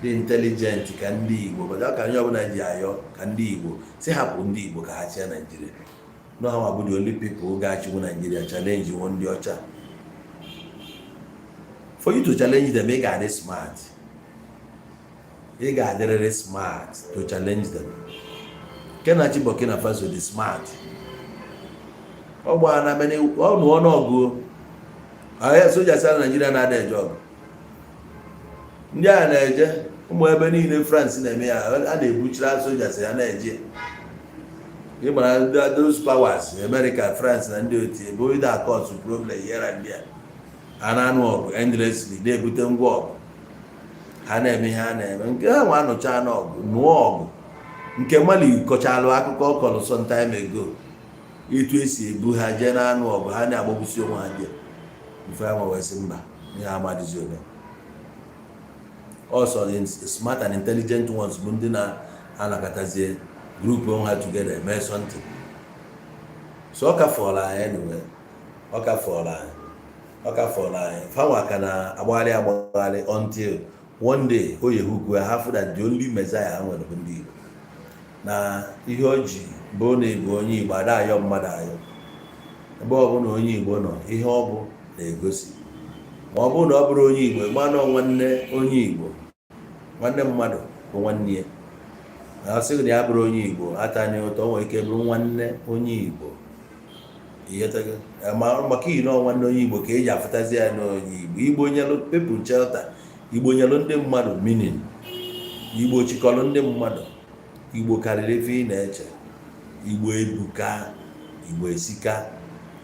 dị intelligent, ka ndị Igbo, but ọ ka onye ọbụla ji ayọ ka ndị Igbo si hapụ ndị Igbo ka ha chịa Naijiria. No, ha bụ the only people ga-achịnwu Naijiria, challenge nwo ndị ọcha. For you to challenge them, ị ga-adị smart, ị ga-adịrịrị smart to challenge them. Nke na-achị Burkina Faso dị smart, ọ gbaa na many ọ nụọ n'ọgụ ahịa soja sa Naijiria na-ada eje ọgụ. Ndị a na-eje ụmụ ebe niile France na-eme ya, a na-ebuchara soja si ya na-eje. Ịgbara those powers, America, France na ndị otu ebe oyi cause problem here and there, a na-anụ ọgụ endlessly, na-ebute ngwa ọgụ, ha na-eme ihe ha na-eme. Nke ha nwa anụcha n'ọgụ, nụọ ọgụ nke Mali kọchalụ akụkọ ọ kọrọ some time ago, etu esi ebu ha jee na-anụ ọgụ, ha na-agbagbusi onwe ha jee ife ha wee sị mba, ihe amadịzi onye ọsọ. The smart and intelligent ones bụ ndị na-anakọtazie group onwe ha together eme something. So ọ ka fọrọ anyị anyway, ọ ka fọrọ anyị, ọ ka fọrọ anyị. Fanwa ka na-agbagharị agbagharị until one day o yehuku ha fụ that the only messiah ha nwere bụ ndị Igbo, na ihe o ji bụ na ịbụ onye Igbo ada ayọ mmadụ ayọ. Ebe ọ bụla onye Igbo nọ, ihe ọ bụ na-egosi. Ma ọ bụrụ na ọ bụrụ onye Igbo, manụ nwanne onye Igbo, nwanne mmadụ bụ nwanne ya. Na ọ sịghị na ya bụrụ onye Igbo atanye ụtọ, o nwere ike bụrụ nwanne onye Igbo. Ịghọtago? Ma maka iyi nọ nwanne onye Igbo ka eji afụtazi ya n'onye Igbo. Igbo nyelụ people shelter, Igbo nyelụ ndị mmadụ meaning, Igbo chịkọrọ ndị mmadụ. Igbo karịrị ife ị na-eche. Igbo ebuka, Igbo esika,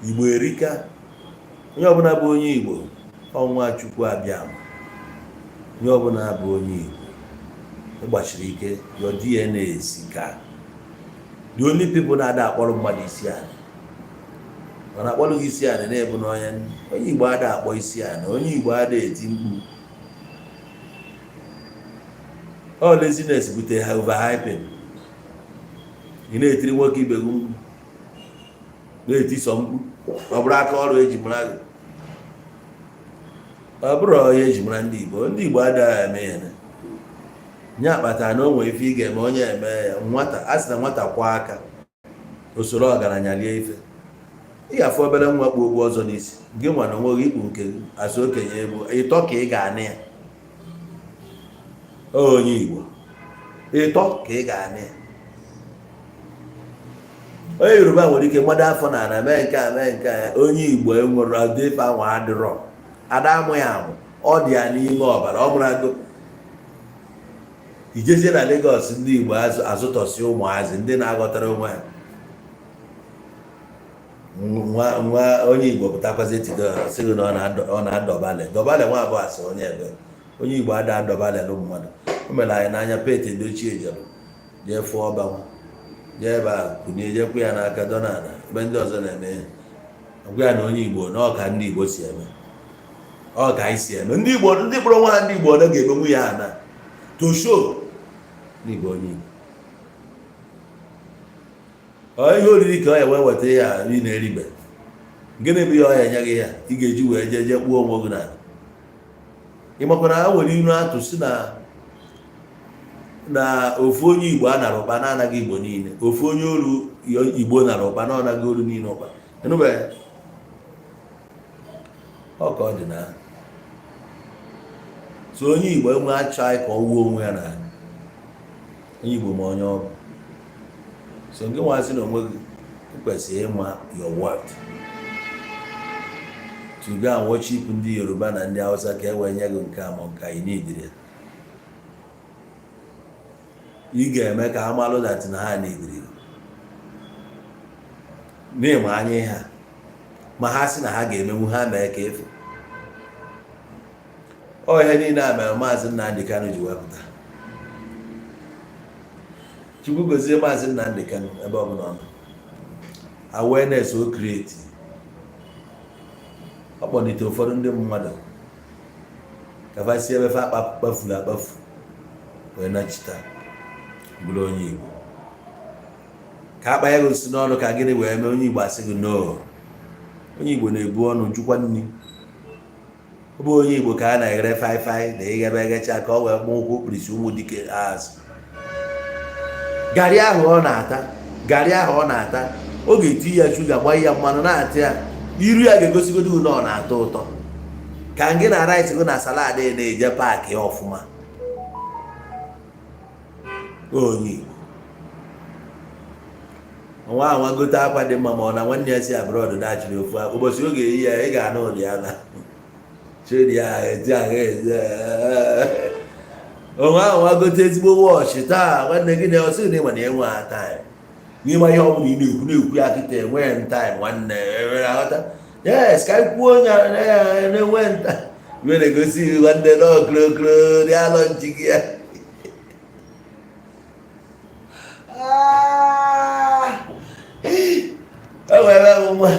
Igbo erika. Onye ọbụla bụ onye Igbo, ọnwa Chukwu abịa. Onye ọbụla bụ onye Igbo ịgbachiri ike, your DNA esika. The only people na-ada akpọrọ mmadụ isi ala, ọ na-akpọrọ gị isi ala na-ebu n'onye onye Igbo ada akpọ isi ala, onye Igbo ada eti mkpu. Ọ laziness butere ha, overhyping. Ị na-etiri nwoke ibe gị mkpu, na-eti sọ mkpu, ọ bụrụ aka ọrụ eji mara gị, ọ bụrụ onye eji mara ndị Igbo. Ndị Igbo adịghị eme ihe nye akpatara na o nwere ife ị ga-eme onye eme ya. Nwata a sị na nwata kwa aka usoro ọgaranya lie ife, ị ga-afụ obere nwa kpu okpu ọzọ n'isi gị nwa na onwe gị ikpu nke gị asị okenye bụ ịtọ ka ị ga-anị ya. Onye Igbo, ịtọ ka ị ga-anị ya. Onye Yoruba nwere ike mmadụ afọ na ana mee nke a, mee nke a. Onye Igbo enwere ọdịfe ahụ adịrọ ada amụ ya amụ, ọ dị ya n'ime ọbara. Ọ mụrụ agụ ijezie na Lagos, ndị Igbo azụtọsi ụmụazị ndị na-aghọtara onwe ha. Nwa nwa onye Igbo pụtakwazi etido, sịghị na ọ na-adọbalị dọbalị nwa abụọ, asị onye ebe onye Igbo ada adọbalị lụ mmadụ. O mere anyị n'anya Pete Edochie jere jee fụọ ọba nwa, jee ebe a kunie, jekwu ya n'aka dọnala ebe ndị ọzọ na-eme ihe, gwa ya na onye Igbo na ọka ndị Igbo si eme, ọ ka anyị si eme. Ndị Igbo, ndị kpọrọ nwa ha ndị Igbo, ọ ga-emenwu ya na to show n'Igbo onye Igbo. Ọ ihe oriri ka ọ ya wee weta ya ị na-eribe. Gịnị bụ ihe ọ ya enye gị ya ị ga-eji wee jee jee kpuo onwe gị n'ala? Ị makwara ha nwere ilu atụ si na ofu onye Igbo a nara ụkpa na-anaghị Igbo niile, ofu onye olu Igbo nara ụkpa na ọnaghị olu niile ụkpa. Ịnụbeghị? Ọ ka ọ dị na so onye Igbo enwe achọghị ka ọ wuo onwe ya n'ala. Onye Igbo ma onye ọ bụ. So nke nwazi na onwe gị, ị kwesịrị ịma your worth to go and worship ndị Yoruba na ndị Hausa ka e wee nye gị nke a ma nke ị nidiri ya. Ị ga-eme ka ha malụ that na ha nidiri n'ịma anya ha, ma ha sị na ha ga-emenwu ha mee ka efu. Ọ ihe niile a mere Maazị Nnamdi Kanu ji wepụta. Chukwu gozie Maazị Nnamdi Kanu ebe ọ bụla ọ nọ. Awareness o create, ọ kpọlite ụfọdụ ndị mmadụ ka fa si ebe fa kpafuru akpafu wee nachita bụrụ onye Igbo, ka akpa ya gosi n'ọnụ ka gịnị wee mee. Onye Igbo asị gị no, onye Igbo na-ebu ọnụ jukwa nri. Ọ bụ onye Igbo ka a na-eghere faịfaị na ighebe eghecha ka ọ wee kpọọ ụkwụ okpirisi ụmụ dike azụ. Garị ahụ ọ na-ata, garị ahụ ọ na-ata, ọ ga-eti ya shuga, gbaa ya mmanụ, na-ata ya, iru ya ga-egosigodo na ọ na-atọ ụtọ ka ngị na rice gị na salad na-eje paakị ọfụma. Onye Igbo nwa anwa gote akwa dị mma, ma ọ na nwanne ya si abroad dachiri ofu ụbọchị ọ ga-eyi ya, ị ga-anụ ụdị ya na chedi ya eti ahụ ezi onwe ahụ. Nwa gote ezigbo watch taa, nwanne gị na ọsị na ịma na enwe ha time n'ịma ihe ọbụla ị na-ekwu na-ekwu ya kịta. Enweghị time, nwanne, enwere aghọta. Yes, ka anyị kwuo onye na-enwe nta iwe na-egosi nwanne na okrokro dị alọ nchi gị ya. O nwere nwa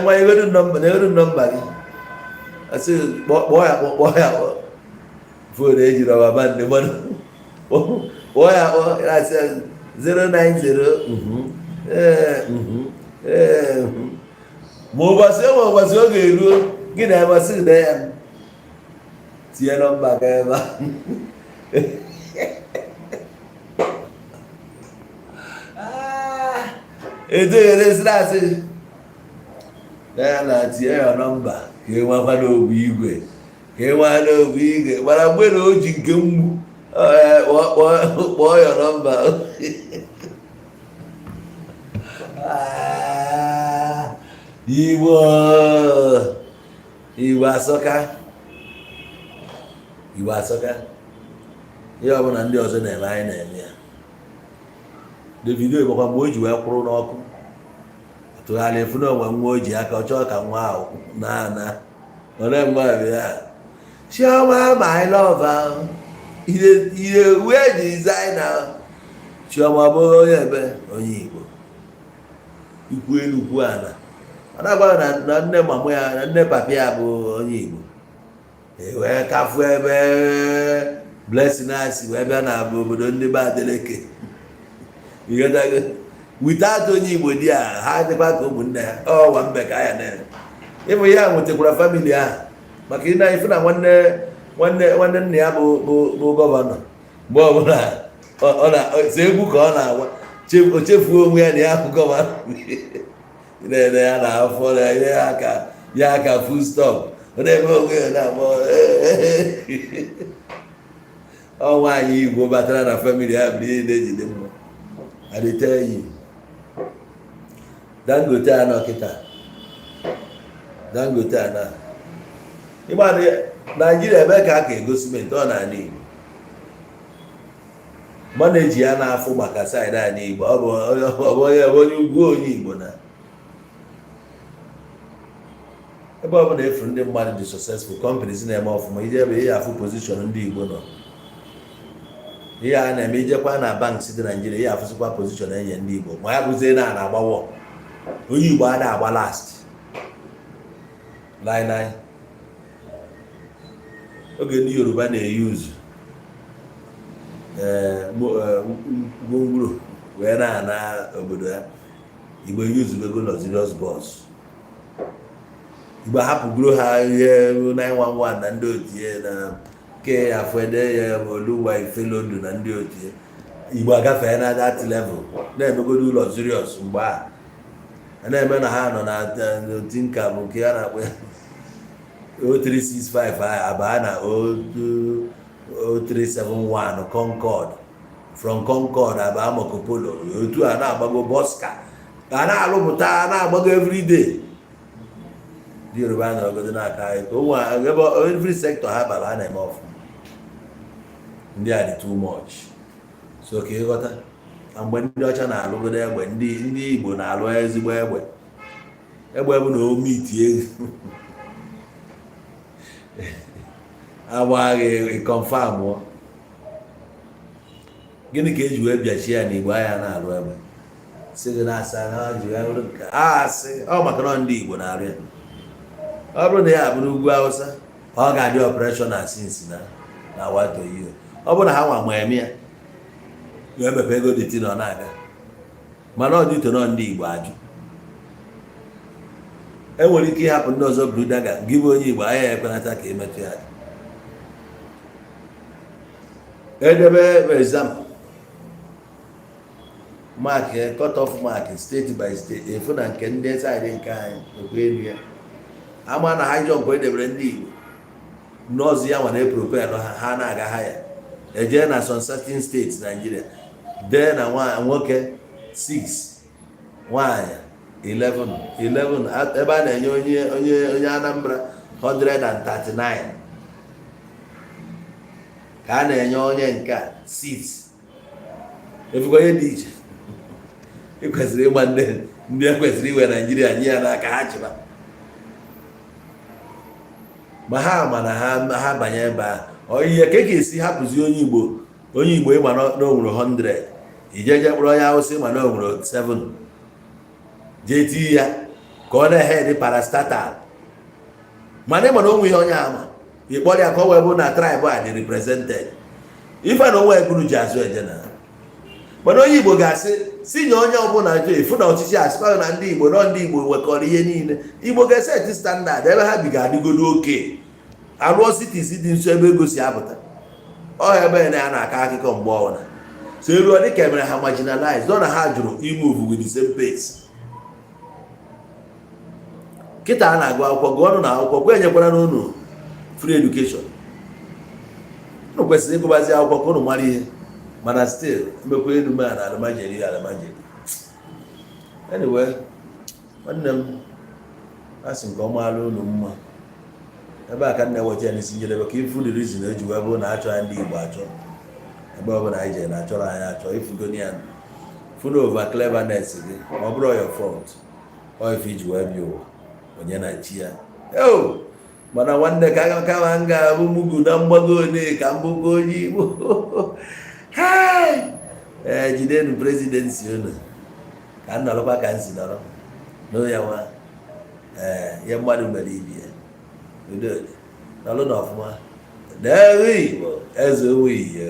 nwa egodu nọmba na egodu nọmba gị, asị kpọọ ya, kpọọ ya, kpọọ phone eji rubber band mmadụ, kpọọ ya, kpọọ ya, asị 090 ee ee. Ma ụbọchị enwe ụbọchị ọ ga-eruo gị na ebe sị na ya tinye nọmba gị ebe a edoghere asị ya na tinye ya nọmba ka ị nwakwa n'ogbe igwe, ka ị nwa n'ogbe igwe. Mana mgbe na o ji nke mgbu kpọọ ya nọmba. Igbo, Igbo asọka, Igbo asọka. Ihe ọbụla ndị ọzọ na-eme, anyị na-eme ya. Davido gbakwa mgbe o ji wee kwụrụ n'ọkụ tụgharị efu na onwe nwa o ji aka ọ chọọ ka nwa ahụ na ana ole nwa ya. Chioma my lover, ihe wee designer Chioma bụrụ onye ebe, onye Igbo ikwu elu kwu ala. Ọ na-agwa na nne mama ya na nne papa ya bụ onye Igbo. Wee kafu ebe Blessing asị wee bịa na obodo ndị be Adeleke without onye Igbo di a, ha dịkwa ka ụmụnne ha ọwa mbe ka ya na ịbụ ya nwetakwara family ahụ maka ị na-efu na nwanne nwanne nwanne nna ya bụ bụ bụ governor. Mgbe ọbụla ọ na egwu ka ọ na-agwa, o chefuo onwe ya na ya bụ governor na-ere ya na afọ na ya aka ya aka full stop. Ọ na-eme onwe ya na-akpọ ọ nwaanyị Igbo batara na family ha bụ ihe na-ejide mma. I dey tell you, Dangote anọ kịta, Dangote ana ịgba Naijiria ebe ka a ka ego simenti ọ na-ala Igbo mana eji ya na-afụ maka side anyị Igbo. Ọ bụ onye onye ugwu, onye Igbo na ebe ọ bụla efu ndị mmadụ dị successful, companies na-eme ọfụma, ije ebe ihe afụ position ndị Igbo nọ, ihe a na-eme. Ijekwa na banks dị Naijiria, ihe afụsịkwa position enye ndị Igbo. Ma ya bụzie na a na-agbawo onye Igbo a na-agba last line oge ndị Yoruba na-eyuzu gwongworo wee na-ana obodo ya, Igbo yuzubego luxurious bus. Igbo hapụgoro ha ihe 911 na ndị otie na ke afọede ya Olugba Ifelodu na ndị otie. Igbo agafee na that level na-emegodo luxurious mgbe a na-eme na ha nọ na tinka bụ nke a na-akpọ ya 0365 abaa na 0371 Concord, from Concord abaa Marco Polo. Otu a na-agbago Bosca ka a na-alụpụta na-agbago everyday. Ndị Yoruba nọrọgodo n'aka anyị ka ụmụ ebe every sector ha bara ha na-eme ọfụma. Ndị a dị too much. So ka ịghọta na mgbe ndị ọcha na-alụgodo egbe, ndị Igbo na-alụ ezigbo egbe. Egbe bụ na omitie Agbaghị confirm. Gịnị ka eji wee bịachie ya n'Igbo anya na-arụ egbe si gị na-asa na ji wee bụrụ nke a asị ọ maka na ndị Igbo na-arụ ya? Ọ bụrụ na ya abụ n'ugwu Hausa, ọ ga-adị operational since na wato. Ọ bụrụ na ha nwa ma eme ya, wee mepe ego dị na ọ na-aga, mana ọ dịto nọ ndị Igbo ajụ. Enwere ike ịhapụ ndị ọzọ buru daga gị bụ onye Igbo anya ekwenata ka emetụ ya edebe exam mark, cut off mark, state by state, efu na nke ndị side nke anyị ekwe elu ya ama na high jump edebere ndị Igbo nọọsụ ya nwa na-eprepare ha, ha na-aga ha ya ejee na some certain states Nigeria dee na nwoke 6, nwaanyị 11 11, ebe a na-enye onye Anambra 139, ka a na-enye onye nke a 6. Efukwa ihe dị iche. Ị kwesịrị ịgba ndị e kwesịrị iwe Naijiria nye ya n'aka ha chịba, ma ha ma na ha banye ebe a, ọ ihe ka e ga-esi hapụzi onye Igbo, onye Igbo ịma na o nwere 100, ijeje kpụrụ onye Awụsa ịma na o nwere 7, jee tii ya ka ọ na-ehe dị parastatal, mana ịma na onwe ihe onye ama ịkpọrọ ya ka ọ wee bụ na tribe a dị represented. Ife na onwe eburu ji azụ eje na, mana onye Igbo ga-asị si nye onye ọbụla je efu na ọchịchị asịkwa na ndị Igbo nọ, ndị Igbo nwekọrọ ihe niile. Igbo ga-eseti standard ebe ha bi ga-adịgodo oke alụọ cities dị nso ebe ego si apụta ọ ebe na ya na-akọ akụkọ mgbe ọbụla so eruo dịka emere ha marginalize nọ na ha jụrụ imove with the same pace. Kịta a na-agụ akwụkwọ, gụọ ọnụ na akwụkwọ gwa enyekwara n'ụnụ free education. Unu kwesịrị ịgụbazi akwụkwọ ka unu mara ihe, mana still emekwa elu ma na alụmajeri alụmajeri. Anyway, nwanne m, a sị nke ọma alụ unu mma. Ebe a ka m na-eweta ya n'isi njedebe, ka ifu the reason eji wee bụrụ na achọ ya ndị Igbo achọ ebe ọbụla anyị jere na achọrọ anyị achọ. Ifugoni ya funu over cleverness gị, ma ọ bụrụ your fault ọ ife iji wee bịa ụwa onye na chi ya eo. Mana nwanne, ka aka kama m ga-abụ mugu na mgbago one ka m bụkwa onye Igbo. Ee, jidenu presidency unu ka m nọrọkwa ka m si nọrọ n'o ya nwa. Ee, ihe mmadụ mere ibi ya udo dị nọrọ n'ọfụma n'ebe Igbo eze onwe ihe.